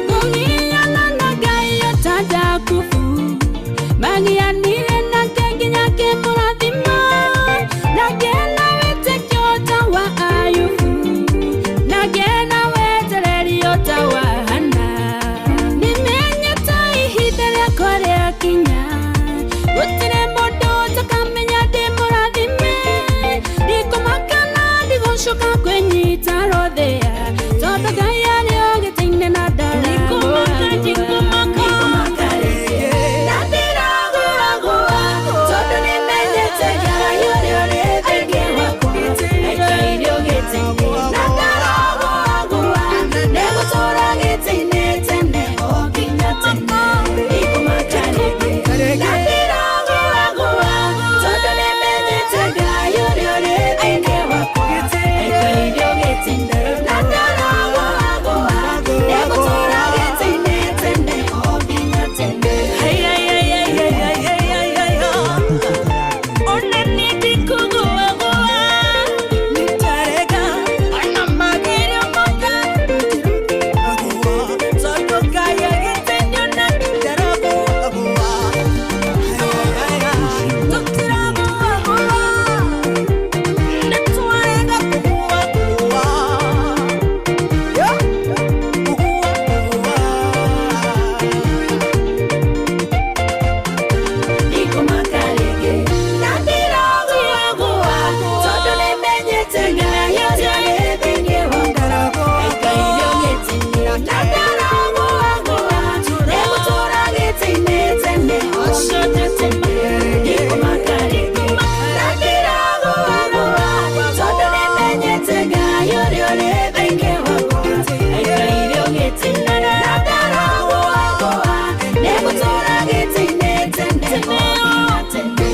Kũgiana na Ngai ta Jakubu, magianire nake nginya akĩmũrathima, na ngĩena wĩtĩkio ta wa Ayubu, na ngĩena wetereri ta wa Hana. Nĩmenyete ihinda rĩakwa rĩakinya, gũtirĩ mũndũ ũtakamenya ndĩ mũrathime, ndikũmaka na ndigũcoka kwĩnyita rũthĩa, tondũ Ngai arĩ o gĩtĩ-inĩ na ndaragũagũa. Ndikũmaka rĩngĩ na ndiragũagũa, tondũ nĩmenyete Ngai ũrĩa ũrĩ thĩinĩ wakwa, aikaire o gĩtĩ-inĩ na ndaragũagũa, nĩgũtũũra gĩtĩ-inĩ tene o nginya tene. Ndikũmaka rĩngĩ na ndiragũagũa, tondũ nĩmenyete Ngai ũrĩa ũrĩ thĩinĩ wakwa, aikaire o gĩtĩ-inĩ na ndaragũagũa, nĩgũtũũra gĩtĩ-inĩ tene o nginya tene. Ndikũmaka rĩngĩ na ndiragũagũa, tondũ nĩmenyete Ngai ũrĩa ũrĩ thĩinĩ wakwa, aikaire o gĩtĩ-inĩ na ndaragũagũa, nĩgũtũũra gĩtĩ-inĩ tene o nginya tene. Ndikũmaka rĩngĩ na ndiragũagũa, tondũ nĩmenyete Ngai ũrĩa ũrĩ thĩinĩ wakwa, aikaire o gĩtĩ-inĩ na ndaragũagũa, nĩgũtũũra gĩtĩ-inĩ tene o nginya tene.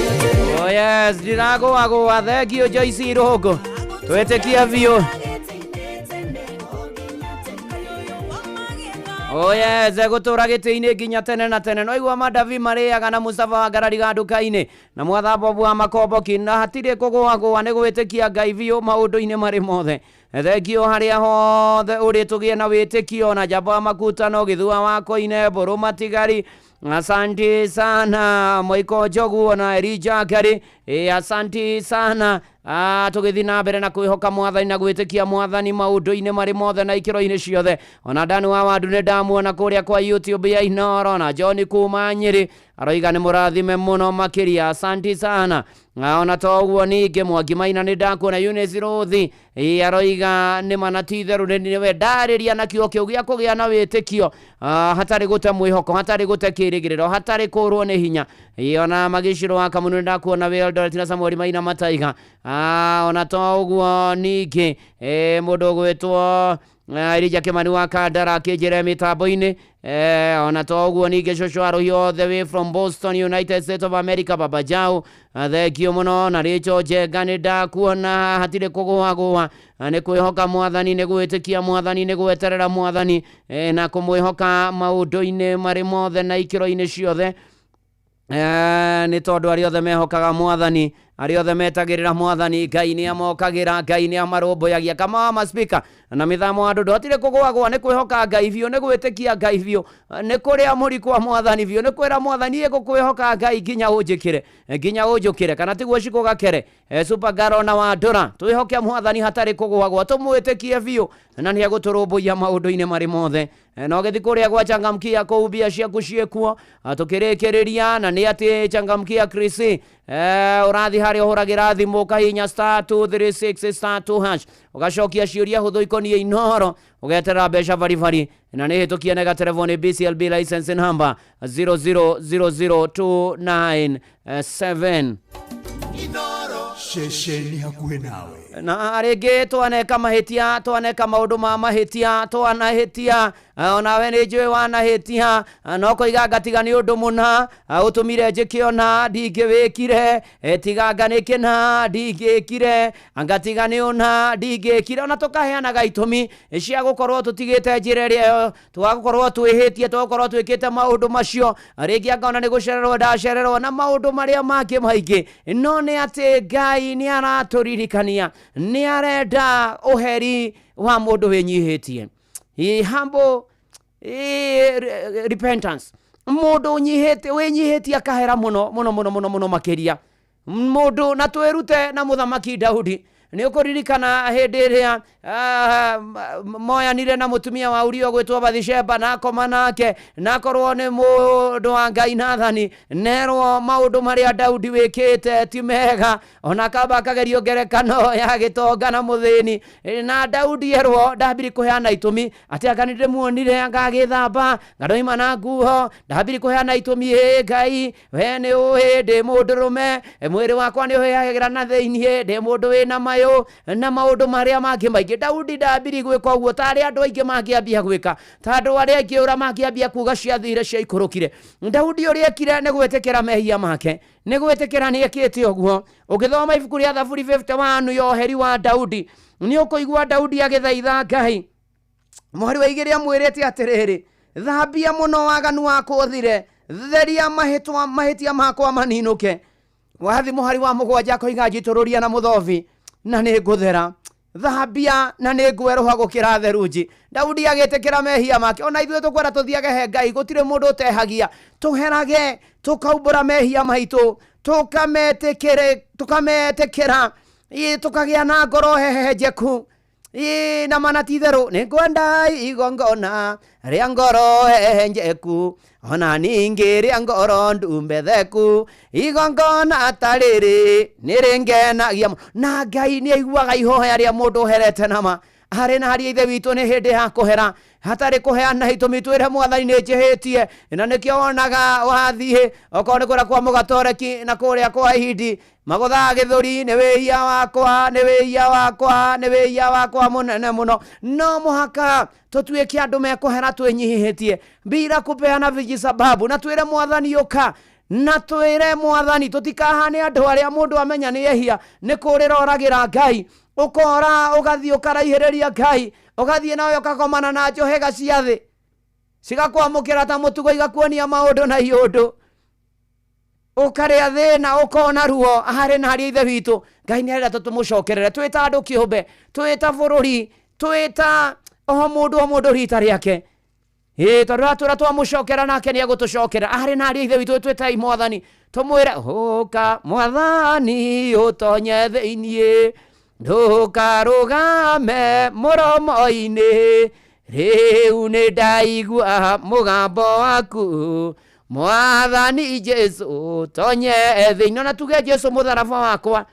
Oh yes, ndiragũagũa. Thank you Joyce Rũngũ, twĩtĩkia biũ. Oyeze gũtũra gĩtĩ-inĩ nginya tene na tene. No igua madavi marĩaga na Mustafa wa ngarariga nduka-inĩ na mwatha Bobu wa makomboki, na hatirĩ kũgũagũa nĩ gwĩtĩkia Ngai biũ maũndũ-inĩ marĩ mothe. Thengio harĩa hothe ũrĩ, tũgĩe na wĩtĩkio na njamba wa makutano gĩthua wa koine mbũrũ matigari. Asanti sana Moiko Njogu na Elijah Ngari, asanti sana. Tũgĩthiĩ na mbere na kwĩhoka mwathani na gwĩtĩkia mwathani maũndũ-inĩ marĩ mothe na ikĩro-inĩ ciothe. Ona Dani wa Wandu nĩ ndamuona kũrĩa kwa YouTube ya Inoro, na John kuma Nyĩrĩ aroiga nĩ mũrathime mũno makĩria, asanti sana. Ona to ũguo ningĩ Mwangi Maina nĩ ndakuona, Eunice Rũthi aroiga nĩ mana ti itherũ nĩwe ndarĩria na kiugo kĩu gĩa kũgĩa na wĩtĩkio, hatarĩ gũte mwĩhoko, hatarĩ gũte kĩrĩgĩrĩro, hatarĩ kũrwo nĩ hinya. Ona Magiciro wa Kamunu nĩ ndakuona wĩ Eldoret na Samuel Maina Mataiga. Ona to ũguo ningĩ mũndũ ũgwĩtwo Elijah Kimani wa Kandara akĩnjĩra mĩtambo-inĩ. Ona to ũguo ningĩ cũcũ Arũhi all the way from Boston, United States of America, Baba Jau, thengio mũno. Na Rachel Njenga nĩ ndakuona, hatirĩ kũgũagũa, nĩ kwĩhoka mwathani, nĩ gwĩtĩkia mwathani, nĩ gweterera mwathani, na kũmwĩhoka maũndũ-inĩ marĩ mothe na ikĩro-inĩ ciothe. Nĩ tondũ arĩa othe mehokaga mwathani, arĩa othe metagĩrĩra mwathani, Ngai nĩ amokagĩra, Ngai nĩ amarũmbũyagia. Kama wa speaker na mĩthamo wa ndũndũ, hatirĩ kũgũagũa, nĩ kwĩhoka Ngai biũ, nĩ gwĩtĩkia Ngai biũ, nĩ kũrĩa mũri kwa mwathani biũ, nĩ kwĩra mwathani ĩgũkwĩhoka Ngai nginya ũnjĩkĩre, nginya ũnjũkĩre, kana tiguo cikũ gakere. Super Garo na Wandũra, twĩhoke mwathani hatarĩ kũgũagũa, tũmwĩtĩkie biũ na nĩ egũtũrũmbũiya maũndũ-inĩ marĩ mothe. Na ũgĩthiĩ kũrĩa gwa Changamkia kũu mbia ciaku ciĩkuo. Tũkĩrĩkĩrĩria na nĩ atĩ Changamkia Chris, ũrathiĩ harĩa ũhũragĩra thimũ ũkahihinya star 236 star 2 hash, ũgacokia ciũria hũthũ ikoniĩ Inoro, ũgeterera mbeca baribari, na nĩ hĩtũkie nega telefoni BCLB license number 0000297. Ceceni hakuhĩ nawe. Na rĩngĩ twaneka mahĩtia, twaneka maũndũ ma mahĩtia, twanahĩtia, onawe nĩ njũĩ wanahĩtia, no koiga ngatiga nĩ ũndũ mũna ũtũmire njĩke ona ndingĩwĩkire, tiganga nĩ kĩna ndingĩkire, ngatiga nĩ ũna ndingĩkire. Ona tũkaheanaga itũmi cia gũkorwo tũtigĩte njĩra ĩrĩa ĩyo, tũgagũkorwo twĩhĩtie, tũgakorwo twĩkĩte maũndũ macio, rĩngĩ angaona nĩ gũcererwo ndacererwo na maũndũ marĩa mangĩ maingĩ. No nĩ atĩ Ngai nĩ aratũririkania, nĩ arenda ũheri wa mũndũ wĩnyihĩtie, humble repentance, mũndũ ũnyihĩte, wĩnyihĩtie akahera mũno mũno mũno mũno mũno makĩria mũndũ. Na twĩrute na mũthamaki Daudi. Nĩ ũkũririkana hĩndĩ ĩrĩa moyanire na mũtumia wa Uria ũgwĩtwo Bathisheba, na akoma nake, na akorwo nĩ mũndũ wa Ngai Nathani, nerwo maũndũ marĩa Daudi wĩkĩte ti mega, ona akamba akagerio ngerekano ya gĩtonga na mũthĩni. Na Daudi erwo ndambiri kũheana itũmi atĩ anga nĩndĩmuonire anga agĩthamba ngandoima na nguo, ndambiri kũheana itũmi, ĩ Ngai we nĩ ũĩ ndĩ mũndũrũme, mwĩrĩ wakwa nĩ ũhĩagĩra na thĩiniĩ, ndĩ mũndũ wĩna mayũ na maũndũ marĩa mangĩ maingĩ. Daudi ndambiri gwĩka ũguo ta arĩa andũ aingĩ mangĩambia gwĩka, ta andũ arĩa aingĩ ũrĩa mangĩambia kuga ciathire ciaikũrũkire. Daudi ũrĩa ekire nĩ gwĩtĩkĩra mehia make, nĩ gwĩtĩkĩra nĩ ekĩte ũguo. Ũgĩthoma ibuku rĩa Thaburi 51 ya ũheri wa Daudi, nĩ ũkũigua Daudi agĩthaitha Ngai mũhari wa igĩrĩ amwĩrĩte atĩrĩrĩ, thambia mũno waganu wakwa ũthire, theria mahĩtia makwa maninũke. Wathi mũhari wa 7 akoiga njitũrũria na mũthobi na nĩ ngũthera, thambia na nĩ ngwerũha gũkĩra therunji. Daudi agĩtĩkĩra mehia make. Ona ithuĩ tũkwenda tũthiage he Ngai, gũtirĩ mũndũ ũtehagia, tũherage tũkaumbũra mehia maitũ, tũkametĩkĩra, tũkagĩa na ngoro hehenjeku. Na mana ti itherũ nĩ ngwenda igongona rĩa ngoro hehenjeku, ona ningĩ rĩa ngoro ndumbetheku, igongona ta rĩrĩ nĩ rĩngenagia mũno. Na Ngai nĩ aiguaga ihoya rĩa mũndũ ũherete nama. Harĩ na harĩa ithe witũ nĩ hĩndĩ ya kũhera, hatarĩ kũheana itũmi, twĩre mwathani nĩ njĩhĩtie. Na nĩkĩo wonaga wathiĩ okorwo nĩ kũrĩa kwa mũgatoreki na kũrĩa kwa Hindi, magũthaga gĩthũri, nĩ wĩhia wakwa, nĩ wĩhia wakwa, nĩ wĩhia wakwa mũnene mũno. No mũhaka tũtuĩke andũ mekũhera twĩnyihĩtie bila kupeana vijisababu, na twĩre mwathani ũka, na twĩre mwathani tũtikahane andũ arĩa mũndũ amenya nĩ ehia, nĩ kũrĩra oragĩra Ngai, ũkora ũgathiĩ ũkaraihĩrĩria Ngai, ũgathiĩ nawe ũkakomana na njohega cia thĩ Cigakwamũkĩra ta mũtugo, igakuonia maũndũ na iũndũ, ũkarĩa thĩna, ũkona ruo. Aharĩ na harĩa ithe witũ Ngai nĩ arenda tũmũcokerere twĩ ta andũ kĩũmbe, twĩ ta bũrũri, twĩ ta o mũndũ o mũndũ rita rĩake. Ĩ tondũ atwĩra twamũcokera nake nĩ egũtũcokera. Arĩ na harĩa ithe witũ, twĩtai mwathani, tũmwĩre ũka mwathani ũtonye thĩiniĩ, ndũkarũgame mũromo-inĩ, rĩu nĩ ndaigua mũgambo waku mwathani Jesu tonye thĩinĩ. Ona tuge Jesu mũtharaba wakwa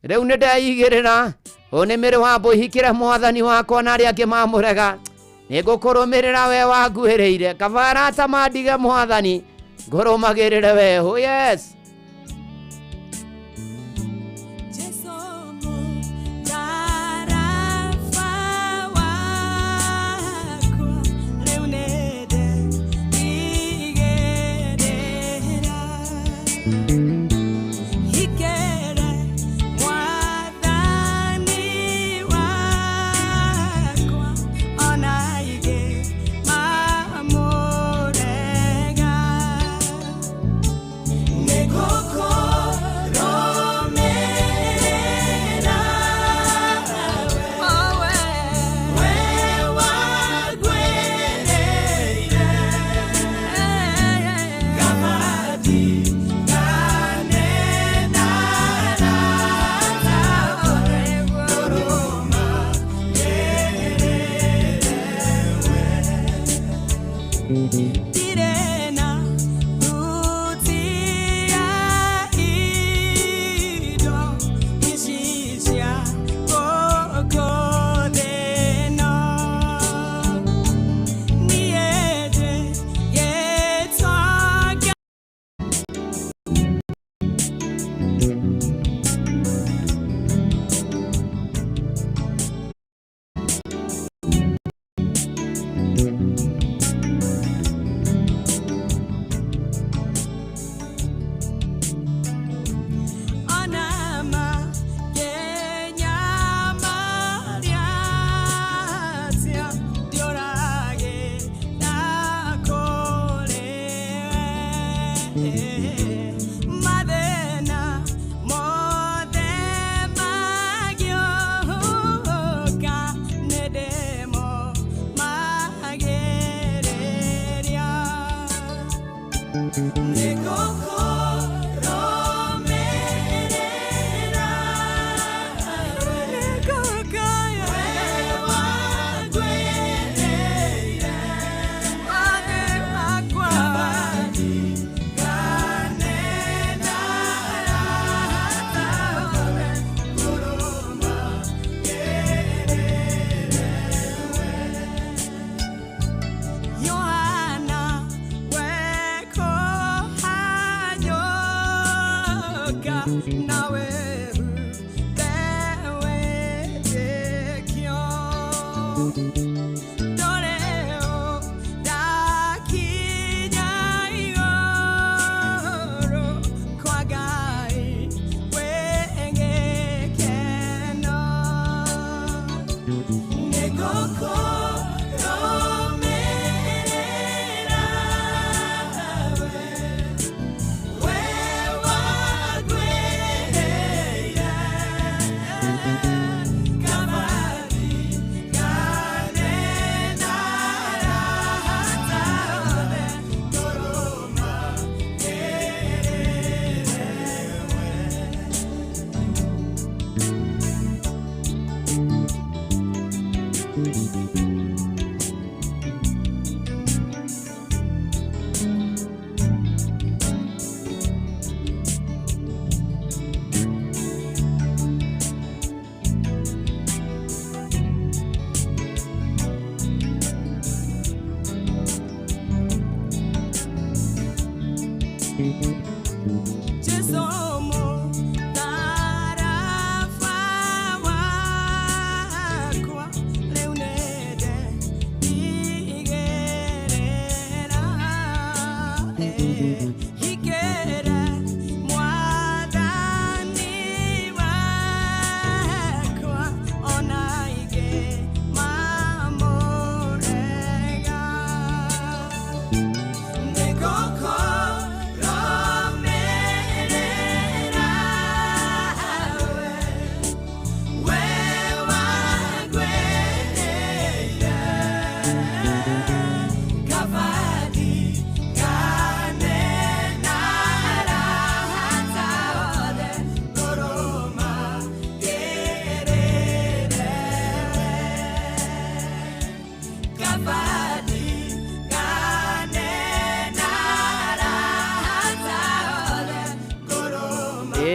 rĩu nĩ ndeigĩrĩra, ũyũ nĩ mĩrĩ wa mbũihikĩre mwathani wakwa na arĩa angĩ mamũrega, nĩ ngũkũrũmĩrĩra we wanguhĩrĩire, kaba arata mandige mwathani ngũrũmagĩrĩre we. Oh yes.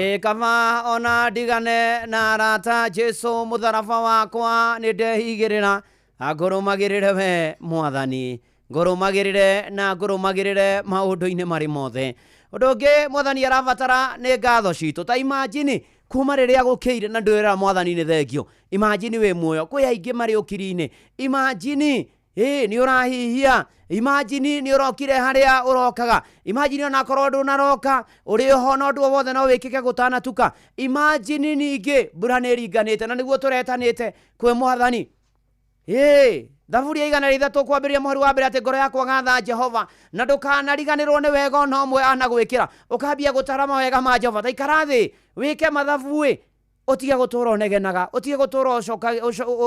Ĩ kaba ona ndigane na arata Jesu mũtharaba wakwa nĩ ndehigĩrĩra, ngũrũmagĩrĩre we mwathani, ngũrũmagĩrĩre na ngũrũmagĩrĩre maũndũ-inĩ marĩ mothe. Ũndũ ũngĩ mwathani arabatara nĩ ngatho citũ. Ta imagine kuma rĩrĩa gũkĩire na ndwĩra mwathani nĩ thengio. Imagine wĩ muoyo, kwĩ aingĩ marĩ ũkiri-inĩ. Imagine ĩ nĩ ũrahihia, imagine nĩ ũrokire harĩa ũrokaga, imagine onakorwo ndũnaroka ũrĩ oho na ũndũ o wothe no wĩkĩke gũtanatuka. Imagine ningĩ mbura nĩ ĩringanĩte na nĩguo tũretanĩte kwĩ mwathani. Ĩ thaburi ya 103 kwambĩrĩria mũhari wa mbere atĩ ngoro yakwa gatha Jehova na ndũkanariganĩrwo nĩ wega ona ũmwe anagwĩkĩra. Ũkambia gũtara mawega ma Jehova, ta ikara thĩ wĩke mathabu ĩ, ũtige gũtũra ũnegenaga, ũtige gũtũra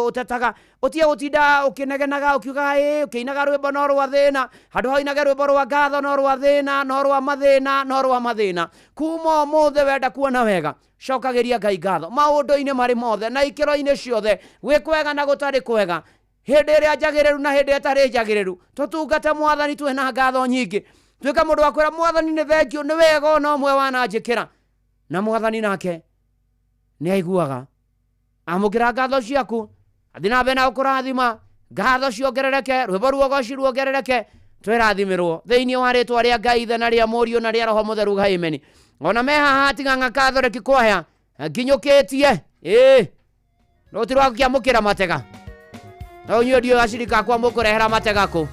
ũtetaga, ũtige gũtinda ũkĩnegenaga ũkiuga ĩ ũkĩinaga rwĩmbo no rwa thĩna, handũ ha ũinage rwĩmbo rwa ngatho no rwa thĩna, no rwa mathĩna, no rwa mathĩna. Kuma ũmũthĩ wenda kuona wega, cokagĩria Ngai ngatho maũndũ-inĩ marĩ mothe na ikĩro-inĩ ciothe, gwĩ kwega na gũtarĩ kwega, hĩndĩ ĩrĩa njagĩrĩru na hĩndĩ ĩtarĩ njagĩrĩru. Tũtungate mwathani twĩna ngatho nyingĩ, tuĩke mũndũ wa kwĩra mwathani nĩ thengio nĩ wega ona ũmwe wananjĩkĩra, na mwathani nake nĩ aiguaga. Amũkĩra ngatho ciaku, athiĩ na mbere na gũkũrathima, ngatho ciongerereke, rwĩmbo ruogoci ruongerereke, twĩrathimĩrwo thĩinĩ wa rĩtwa rĩa Ngai Ithe na rĩa Mũriũ na rĩa Roho Mũtheru. Amen. Ona me haha tiga ng'akathoreki kwaya nginyũkĩtie ĩ rũti rwa gũkĩamũkĩra matega, no inyuĩ ndiũĩ acirika akwa mũkũrehera matega kũ.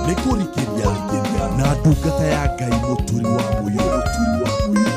Nĩ kũrikĩria na ndungata ya Ngai mũturi wa mũyũ, mũturi wa mũyũ.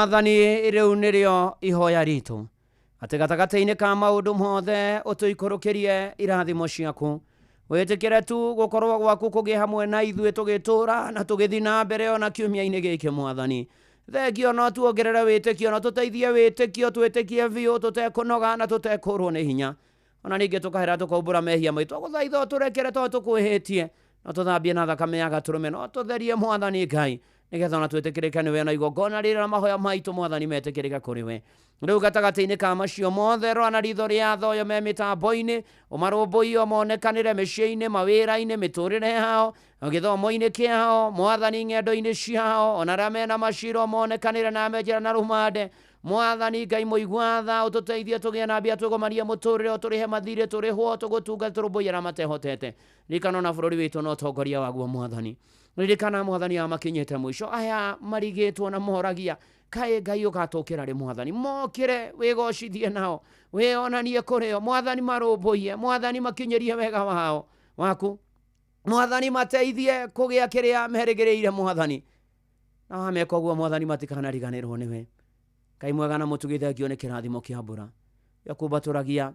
Mwathani rĩu nĩrĩo ihoya ritũ atĩ gatagatĩ-inĩ ka maũndũ mothe ũtũikũrũkĩrie irathimo ciaku wĩtĩkĩre tu gũkorwo gwaku kũgĩe hamwe na ithuĩ tũgĩtũũra na tũgĩthiĩ na mbere ona kiumia-inĩ gĩkĩ Mwathani. Thengio no tuongerere wĩtĩkio na tũteithie wĩtĩkio twĩtĩkie biũ tũtekũnoga na tũtekũrwo nĩ hinya ona ningĩ tũkahera tũkaumbũra mehia maitũ gũthaitha ũtũrekere tondũ tũkwĩhĩtie no tũthambie na thakame ya gatũrũme no tũtherie Mwathani Ngai nĩgetha ona twĩtĩkĩrĩke nĩwe na igongona rĩrĩ na mahoya maitũ Mwathani metĩkĩrĩke kũrĩ we. Rĩu gatagatĩ-inĩ ka macio mothe rora na ritho rĩa thoyo me mĩtambo-inĩ ũmarũmbũiye monekanĩre mĩciĩ-inĩ mawĩra-inĩ mĩtũrĩre yao gĩthomo-inĩ kĩao Mwathani ng'endo-inĩ ciao ona arĩa mena maciro monekanĩre na menjera na rũmande Mwathani Ngai mũigua tha ũtũteithie tũgĩe na mbia twĩgomanie mũtũrĩre ũtũrĩhe mathirĩ tũrĩhwo tũgũtunga tũrũmbũiye arĩa matehotete. Ririkana ona bũrũri witũ na ũtongoria waguo Mwathani. Ririkana Mwathani aya makinyĩte mũico aya marigĩtwo na moragia kaĩ Ngai ũgatũkĩra rĩ Mwathani mokĩre wĩgocithie nao wĩonanie kũrĩ o Mwathani marũmbũiye Mwathani makinyĩrie wega wao waku Mwathani mateithie kũgĩa kĩrĩa merĩgĩrĩire Mwathani na wameka ũguo Mwathani matikanariganĩrwo nĩwe. Ngai mwega na mũtugi thengio nĩ kĩrathimo kĩa mbura gĩakumbatũragia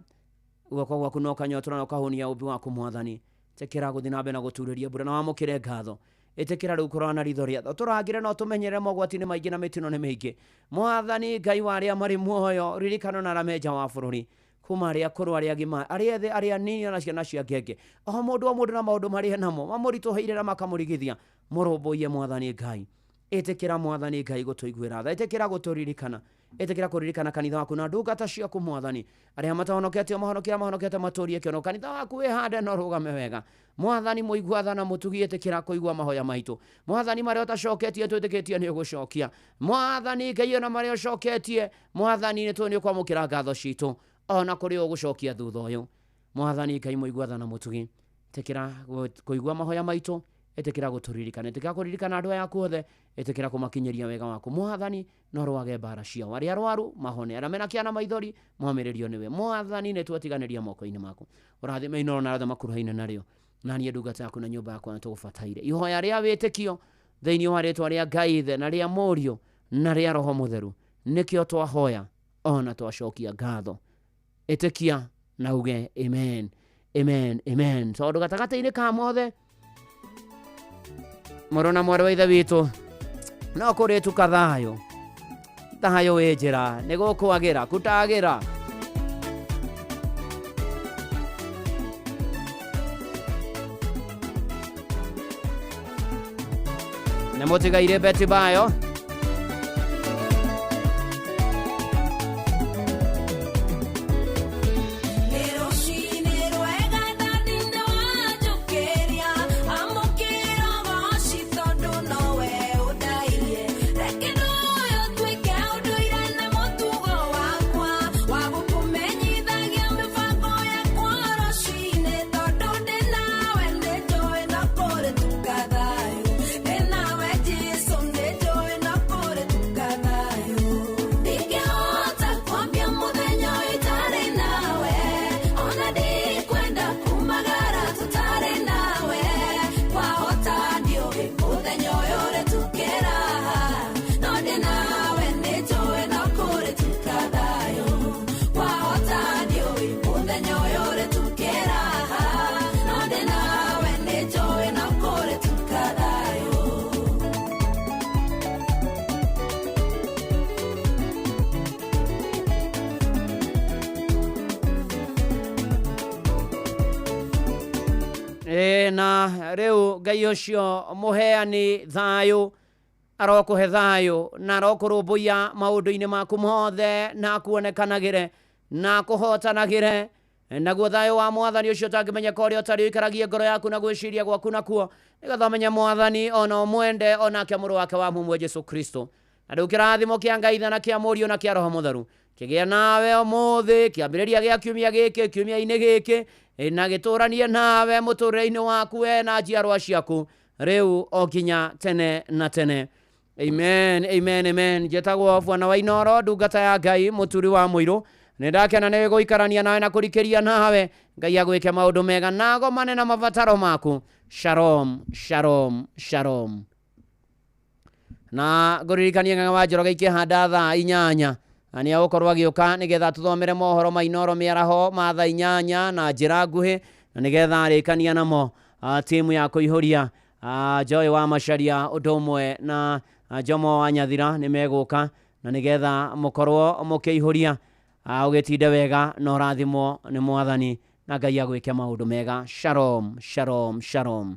guoko gwaku na ũkanyotora na ũkahũnia ũmbi waku Mwathani. Ĩtĩkĩra gũthiĩ na mbere na gũturĩria mbura na wamũkĩre ngatho. Ĩtĩkĩra rĩu kũrora na ritho rĩa tha ũtũrangĩre na ũtũmenyerere mogwati nĩ maingĩ na mĩtino nĩ mĩingĩ Mwathani Ngai wa arĩa marĩ muoyo ririkana na arĩa me nja wa bũrũri kuma arĩa akũrũ arĩa agima arĩa ethĩ arĩa anini ona ciana cia ngenge o mũndũ na maũndũ marĩa namo mamũritũhĩire na makamũrigithia mũrũmbũiye Mwathani Ngai. Ĩtĩkĩra Mwathani Ngai gũtũiguĩra tha ĩtĩkĩra gũtũririkana ĩtĩkĩra kũririkana kanitha waku na ndungata ciaku Mwathani arĩa matahonokete mahonokia mahonokete matũrie kĩono kanitha waku wĩhande na ũrũgame wega Mwathani mũigua tha na mũtugi ĩtĩkĩra kũigua mahoya maitũ Mwathani marĩa ũtacoketie twĩtĩkĩtie nĩ ũgũcokia Mwathani Ngai ona marĩa ũcoketie Mwathani nĩ tũĩ nĩ ũkwamũkĩra ngatho citũ ona kũrĩ ũgũcokia thutha ũyũ Mwathani Ngai mũigua tha na mũtugi ĩtĩkĩra kũigua mahoya maitũ ĩtĩkĩra gũtũririkana ĩtĩkĩra kũririkana andũ aya aku othe ĩtĩkĩra kũmakinyĩria wega waku Mwathani no rwage mbara ciao arĩa arwaru mahone arĩa mena kĩana maithori momĩrĩrio nĩwe Mwathani nĩ twatiganĩria moko-inĩ maku ũrathime Inooro na arĩa makuruhaine narĩo na niĩ ndungata yaku na nyũmba yakwa nĩ tũgũbataire ihoya rĩa wĩtĩkio thĩinĩ wa rĩtwa rĩa Ngai Ithe na rĩa Mũriũ na rĩa Roho Mũtheru nĩkĩo twahoya ona twacokia ngatho. Ĩtĩkia na uge amen amen amen tondũ gatagatĩ-inĩ ka mothe mũrũ na mwarĩ wa ithe witũ no kũrĩtuka thayũ thayũ wĩ njĩra nĩ gũkwagĩra kutagĩra. Nĩ mũtigaire Betty Bayo na rĩu Ngai ũcio mũheani thayũ arokũhe thayũ na arokũrũmbũiya maũndũ-inĩ maku mothe na akuonekanagĩre na akũhotanagĩre naguo thayũ wa Mwathani ũcio ũtangĩmenyeka ũrĩa ũtarĩ ũikaragie ngoro yaku na gwĩciria gwaku nakuo nĩgetha ũmenye Mwathani ona ũmwende onake mũrũ wake wa mũmwe Jesũ Kristo. Na rĩu kĩrathimo kĩa Ngai Ithe na kĩa Mũriũ na kĩa Roho Mũtheru kĩgĩe nawe ũmũthĩ kĩambĩrĩria gĩa kiumia gĩkĩ kiumia-inĩ gĩkĩ na gĩtũranie nawe mũtũrĩre-inĩ waku we na njiarwa ciaku rĩu o nginya tene na tene. Amen, amen, amen. Njĩtagwo Bwana wa Inooro, ndungata ya Ngai, mũturi wa mũirũ. Nĩ ndakena nĩ gũikarania nawe na kũrikĩria nawe. Ngai agwĩke maũndũ mega na agomane na mabataro maku. Shalom, shalom, shalom. Na ngũririkanie Ng'ang'a wa Njoroge ikĩhanda thaa 8 na nĩ egũkorwo agĩũka nĩgetha tũthomere mohoro ma Inooro mĩaraho ma thaa 8 na njĩra nguhĩ, na nĩgetha arĩkania namo timu ya kũihũria Joy wa Macharia ũndũ ũmwe na Jomo wa Nyathira nĩ megũka, na nĩgetha mũkorwo mũkĩihũria ũgĩtinde wega na ũrathimwo nĩ Mwathani na Ngai agwĩke maũndũ mega. Shalom, shalom, shalom.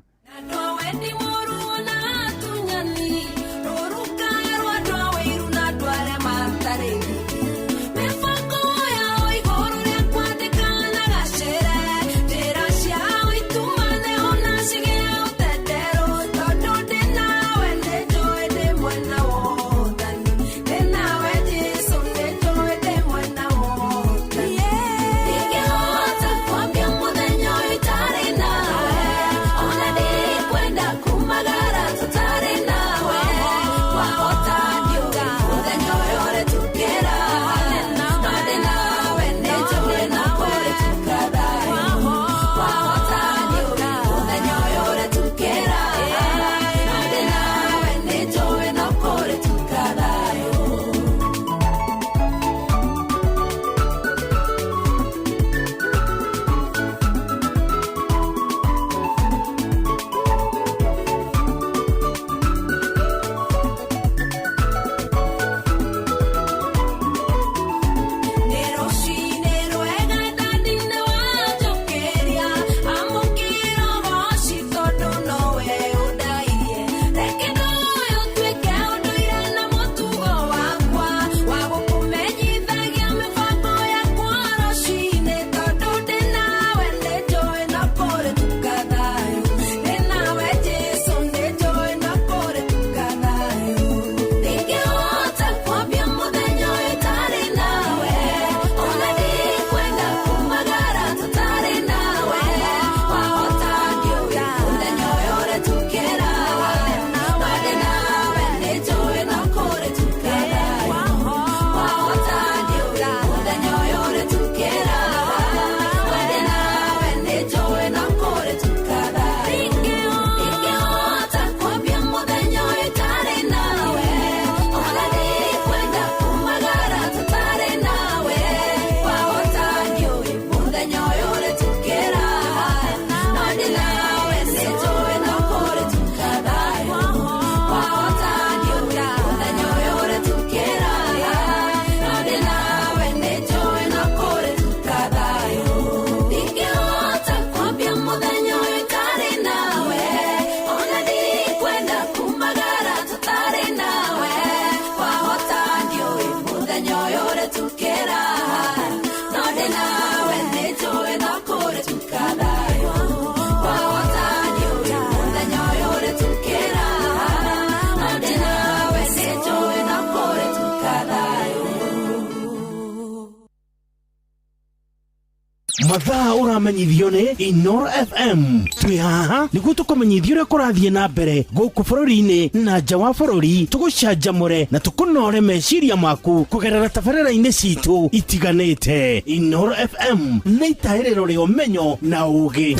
Mathaa ũramenyithio nĩ Inooro FM. Twĩ haha nĩguo tũkũmenyithie ũrĩa kũrathiĩ na mbere gũkũ bũrũri-inĩ na nja wa bũrũri, tũgũcanjamũre na tũkũnore meciria maku kũgerera tabarĩra-inĩ citũ itiganĩte. Inooro FM nĩ itahĩrĩro rĩa ũmenyo na ũũgĩ.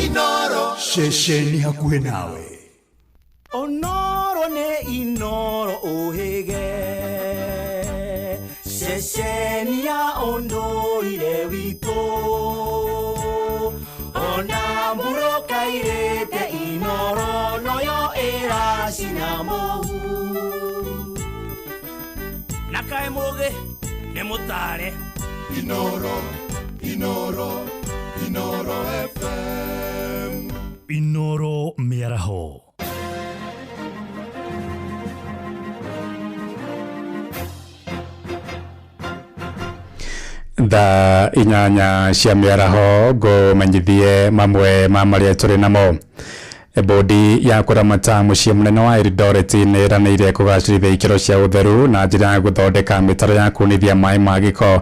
Inooro ceceni hakuhĩ nawe. Onoro nĩ Inooro ũhĩge, ceceni ya ũndũire witũ, ona mbura kairĩte Inooro noyo ĩracina mũhu. Na kaĩ mũgĩ nĩ mũtare. Inooro, Inooro, Inooro FM. Inooro mĩaraho. Thaa 8 cia mĩaraho ngũmenyithie mamwe ma marĩa tũrĩ namo. Bodi ya kũramata mũciĩ mũnene wa Eldoret nĩ ĩranĩire kũgacĩrithia ikĩro cia ũtheru na njĩra ya gũthondeka mĩtaro ya kunithia maĩ ma gĩko.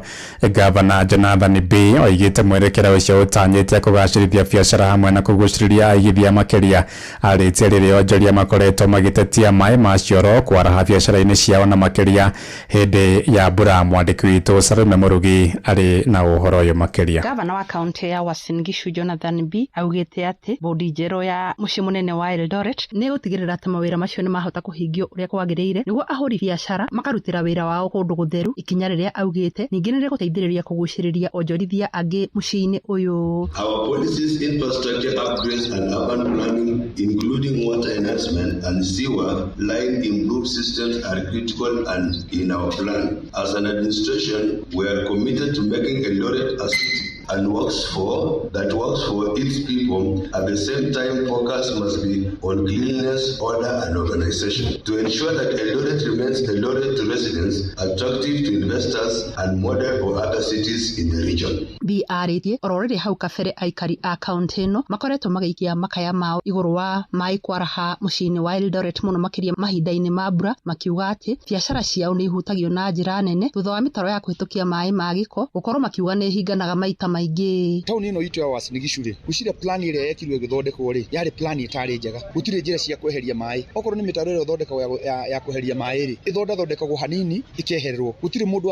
Gavana Jonathan B oigĩte mwerekera ũcio ũtanyĩte kũgacĩrithia biacara hamwe na kũgucĩrĩria aigithia makĩria. Arĩtie rĩrĩa onjoria makoretwo magĩtetia maĩ ma cioro kwaraha biacara-inĩ ciao na makĩria hĩndĩ ya mbura. Mwandĩki witũ Salome Mũrugi arĩ na ũhoro ũyũ makĩria. Gavana wa kaunti ya Uasin Gishu Jonathan B augĩte atĩ bodi njerũ ya mũciĩ Mũciĩ mũnene wa Eldoret nĩ gũtigĩrĩra atĩ mawĩra macio nĩ mahota kũhingio ũrĩa kwagĩrĩire nĩguo ahũri biacara makarutĩra wĩra wao kũndũ gũtheru, ikinya rĩrĩa augĩte ningĩ nĩ rĩgũteithĩrĩria kũgucĩrĩria onjorithia angĩ mũciĩ-inĩ ũyũ. Our policies, infrastructure upgrades and urban planning, including water enhancement and sewer line improved systems are critical and in our plan. As an administration, we are committed to making Eldoret a city and works for that works for its people. At the same time, focus must be on cleanliness, order, and organization to ensure that Eldoret remains Eldoret to residents, attractive to investors, and model for other cities in the region. Bii arĩtie oro rĩrĩ hau kabere aikari a kaunti ĩno makoretwo magĩikia makaya mao igũrũ wa maĩ kwaraha mũciĩ-inĩ wa Eldoret mũno makĩria mahinda-inĩ ma mbura, makiuga atĩ biacara ciao nĩ ihutagio na njĩra nene thutha wa mĩtaro ya kũhĩtũkia maĩ ma gĩko gũkorwo makiuga nĩ ĩhinganaga maita maingĩ. Tauni ĩno itũ ya Uasin Gishu rĩ, gwĩciria plan ĩrĩa yekirwo ĩgĩthondekwo rĩ, yarĩ plan ĩtarĩ njega. Gũtirĩ njĩra cia kweheria maĩ. Okorwo nĩ mĩtaro ĩrĩa ĩthondekagwo ya kweheria maĩ rĩ, ĩthondathondekagwo hanini ĩkehererwo. Gũtirĩ mũndũ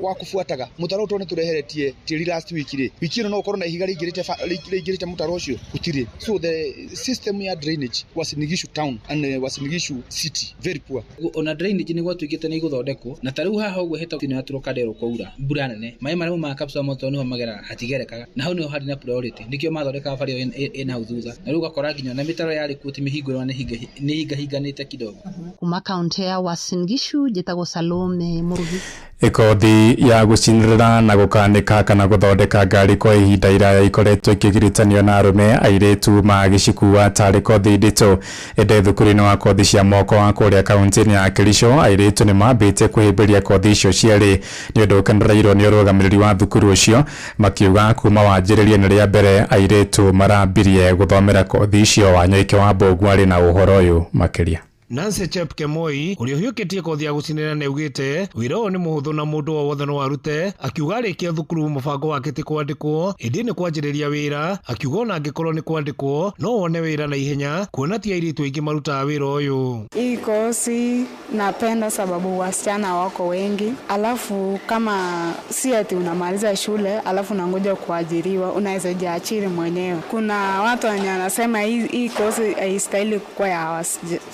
wa kũbuataga. Mũtaro ũyũ tondũ nĩtũreheretie tĩri last week rĩ, wiki ĩno no ũkorwo na ihiga rĩingĩrĩte mũtaro ũcio, gũtirĩ. So the system ya drainage Uasin Gishu town and Uasin Gishu city very poor. Ona drainage nĩ gwatuĩkĩte nĩ igũthondekwo, na ta rĩu haha ũguo hetagwo nĩ Trocadero kwaura mbura nene, maĩ marĩa maumaga Kapsabet nĩho mageraga hatigerekaga, na hau nĩho harĩ na priority, nĩkĩo mathondekaga bara ĩyo ĩna hau thutha, na rĩu ũgakora nginya ona mĩtaro yarĩ kuo ti mĩhingũre ona nĩ ĩhingahinganĩte kidogo. Kuma kaunti ya Uasin Gishu njĩtagwo Salome Mũrugi. Ikothi ya gũcinĩrĩra na gũkanĩka kana gũthondeka ngari kwa ihinda iraya ikoretwo ikĩgiritanio na arũme airĩtu magĩcikua tarĩ kothi nditũ. Ĩndĩ thukuru-inĩ wa kothi cia moko wa kũrĩa kaunti-inĩ ya Kericho airĩtu nĩ mambĩtie kwĩhĩmbĩria kothi icio cierĩ nĩ ũndũ ũkenereirwo nĩ ũrũgamĩrĩri wa thukuru ũcio, makiuga kuma wanjĩrĩria nĩ rĩa mbere airĩtu marambirie gũthomera kothi icio. Wanyoike wa Mbũgũ arĩ na ũhoro ũyũ makĩria. Nancy Chepkemoi ũrĩa ũhiũkĩtie kothi ya gũcinĩra nĩaugĩte wĩra ũyũ nĩ mũhũthũ na mũndũ o wothe no arute, akiuga arĩkia thukuru mũbango wake ti kwandĩkwo ĩndĩ nĩ kwanjĩrĩria wĩra, akiuga ona angĩkorwo nĩ kwandĩkwo no wone wĩra na ihenya kuona ti airĩtu aingĩ marutaga wĩra ũyũ. Hii kosi napenda sababu wasichana wako wengi, alafu kama si ati unamaliza shule alafu unangoja kuajiriwa, unaweza jiajiri mwenyewe. Kuna watu wenye wanasema hii kosi haistahili kuwa ya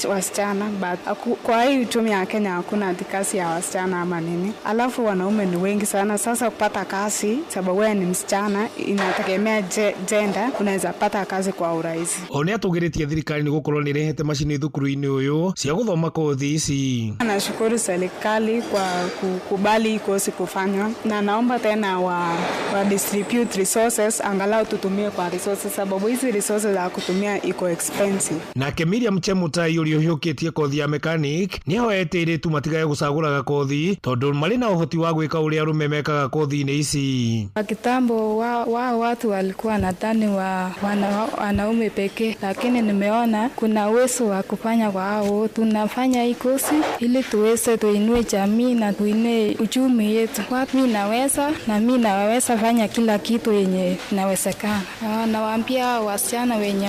wasichana, but kwa hii uchumi ya Kenya hakuna kazi ya wasichana ama nini. Alafu wanaume ni wengi sana, sasa kupata kazi sababu wewe ni msichana inategemea gender, unaweza pata kazi kwa urahisi. One atugiritie thirikari ni gukorwo ni rehete macini thukuru-inĩ ũyũ cia gũthoma kothi ici. Nashukuru serikali kwa kukubali kosi kufanywa, na naomba tena wa distribute resources, angalau tutumie kwa resources sababu hizi resources za kutumia iko expensive. Nake Miriam Chemutai ũrĩa ũhiũkĩtie kothi ya mechanic nĩ ahoete airĩtu matigage gũcagũraga kothi tondũ marĩ na ũhoti wa gwĩka ũrĩa arũme mekaga kothi-inĩ ici. Kitambo wao watu walikuwa nadhani wanaume pekee, lakini nimeona kuna uwezo wa kufanya kwa hao. Tunafanya hii kosi ili tuweze tuinue jamii na tuinue uchumi yetu. Mimi naweza na mimi naweza fanya kila kitu yenye inawezekana. Nawaambia wasichana wenye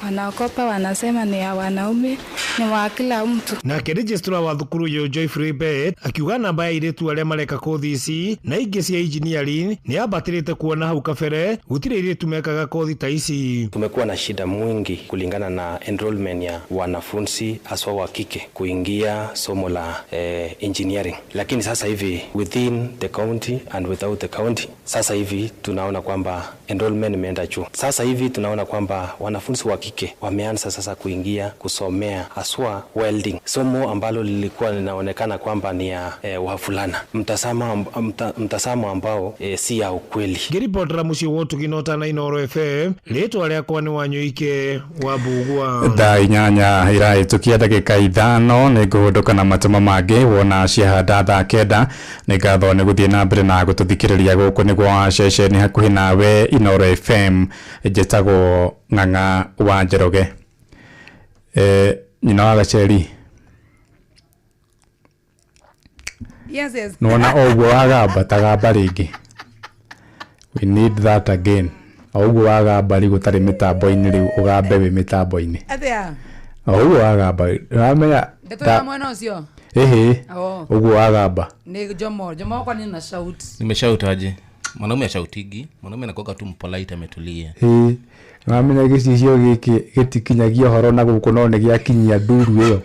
wanaogopa wanasema ni ya wanaume, ni wa kila mtu. Nake registrar wa thukuru ũyũ Joyfrey Bett akiuga namba ya airĩtu arĩa mareka kothi ici na ingĩ cia engineering nĩ yambatĩrĩte kuona hau kabere gũtirĩ airĩtu mekaga kothi ta ici. Tumekuwa na shida mwingi kulingana na enrollment ya wanafunzi haswa wa kike kuingia somo la engineering, lakini sasa hivi within the county and without the county, sasa hivi tunaona kwamba enrollment imeenda juu. Sasa hivi tunaona kwamba wanafunzi wa kike wameanza sasa kuingia kusomea haswa welding, somo ambalo lilikuwa linaonekana kwamba ni ya wavulana, mtazamo ambao si ya ukweli. Ngĩribotera mũciĩ wa Ũtugi na Ũtana Inooro FM, rĩtwa rĩakwa nĩ Wanyoike wa Mbũgua. Thaa 8 irahĩtũkia ndagĩka 5 nĩ ngũhũndũka na matũma mangĩ wona ciahanda thaa 9. Nĩ ngatho nĩ gũthiĩ na mbere na gũtũthikĩrĩria gũkũ nĩguo wa ceceni hakuhĩ nawe Inooro FM. Njĩtagwo Ng'ang'a wa Njoroge. Nyina wa Gacheri. Yes, yes. Nona oguo wagamba tagamba rĩngĩ. We need that again. Oguo wagamba rĩ gũtarĩ mĩtambo-inĩ rĩu ũgambe wĩ mĩtambo-inĩ. Atĩa? Oguo wagamba ũramenya. Ndeto ya mwena ũcio? Ĩhĩ. Oguo wagamba. Nĩ Jomo. Jomo kwa nini na shout? Nimeshout aje? Mwanaume ashautigi, mwanaume anakuwa tu mpolite ametulia. Ĩĩ, nĩwamenya gĩcicio gĩkĩ gĩtikinyagia ũhoro na gũkũ no nĩgĩakinyia nduru ĩyo.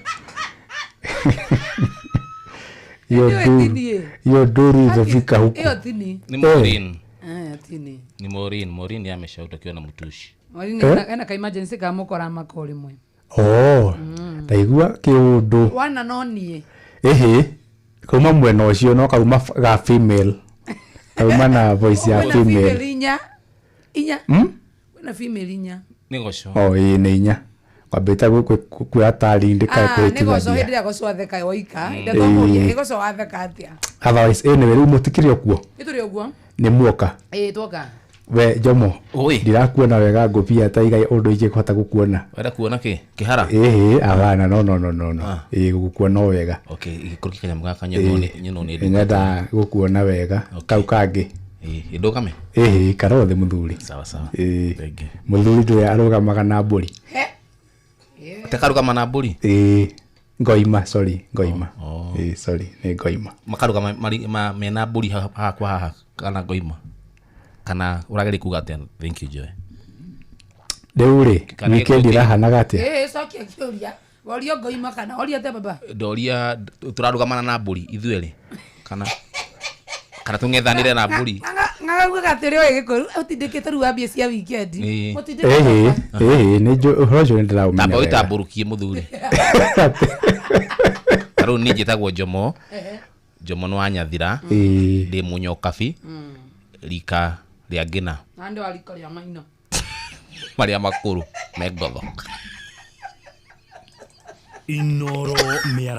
Hiyo Ĩyo nduru, tini. hiyo nduru imefika huku. Ĩyo tini. Ni Maureen. Eh, tini. Ni Maureen, Maureen yeye ameshauta akiwa na mtushi. Maureen Eh? ena ka emergency ka mukora makori mwe. Oh, ndaigua kĩũndũ. Wana no niĩ. Ĩhĩ, kauma mwena ũcio no kauma ga female. Kauma na voice ya Kwĩna female female. inya. Inya. Hmm? Kwĩna female inya. Ni goco. Oh, ĩĩ nĩ inya. Kwambĩte kwĩra tari ndĩkae Ah, nĩ goco kwĩtigania. hĩndĩ ĩrĩa goco atheka woika. Ndetwamũria Ĩĩ. ĩ goco watheka atĩa. Otherwise, anyway, rĩu mũtikĩrĩ o kuo. Nĩ tũrĩ ũguo. Nĩ muoka. Ĩĩ tuoka. We Jomo, ndirakuona wega ngũbia ta igai ũndũ ingĩhota gũkuona. Wenda kuona kĩ? Kĩhara? Ĩhĩ, abana no no no no no. Ĩĩ gũkuona o wega. Okay, igĩkũrũkia kanyamũ gaka nyonwo nĩ nyonwo nĩ ndungata. Nyenda gũkuona wega. Kau kangĩ. Ĩĩ, ndũgame. Ĩhĩ, ikara thĩ mũthuri. Sawa sawa. Ĩĩ. Mũthuri ndũrĩa arũgamaga na mbũri. Takarũgama na mbũri? Ĩĩ. Ngoima, sorry, ngoima. Ĩĩ, sorry, nĩ ngoima. Makarũgama mena mbũri haha kwa haha kana ngoima. Kana ũrageria kuga atĩa? Thank you Joy. Rĩu rĩ, Kana weekend gĩkũrũkia- ĩrahanaga atĩa? Ĩĩ cokia kĩũria. Worio ngoima kana woria atĩa baba? Ndoria tũrarũgamana na mbũri ithuerĩ kana tũng'ethanĩre na mbũri. Ng'agaugaga atĩ ũrĩa gĩkũyũ ũtindĩkĩte rĩu wambie cia weekend. Ĩĩ. Ũtindĩkĩte Ĩhĩ, ĩhĩ, nĩ njũ ũhoro ũcio nĩ ndĩraũmenya Tamba wega. wĩtambũrũkie mũthuri. Ta rĩu niĩ njĩtagwo Jomo. Jomo nĩ wa Nyathira. Ĩĩ. Ndĩ mũnyokabi. Rika rĩa ngĩna Na ndĩ wa riko rĩa maino. marĩa makũrũ me ngotho. Inoro mĩaraho.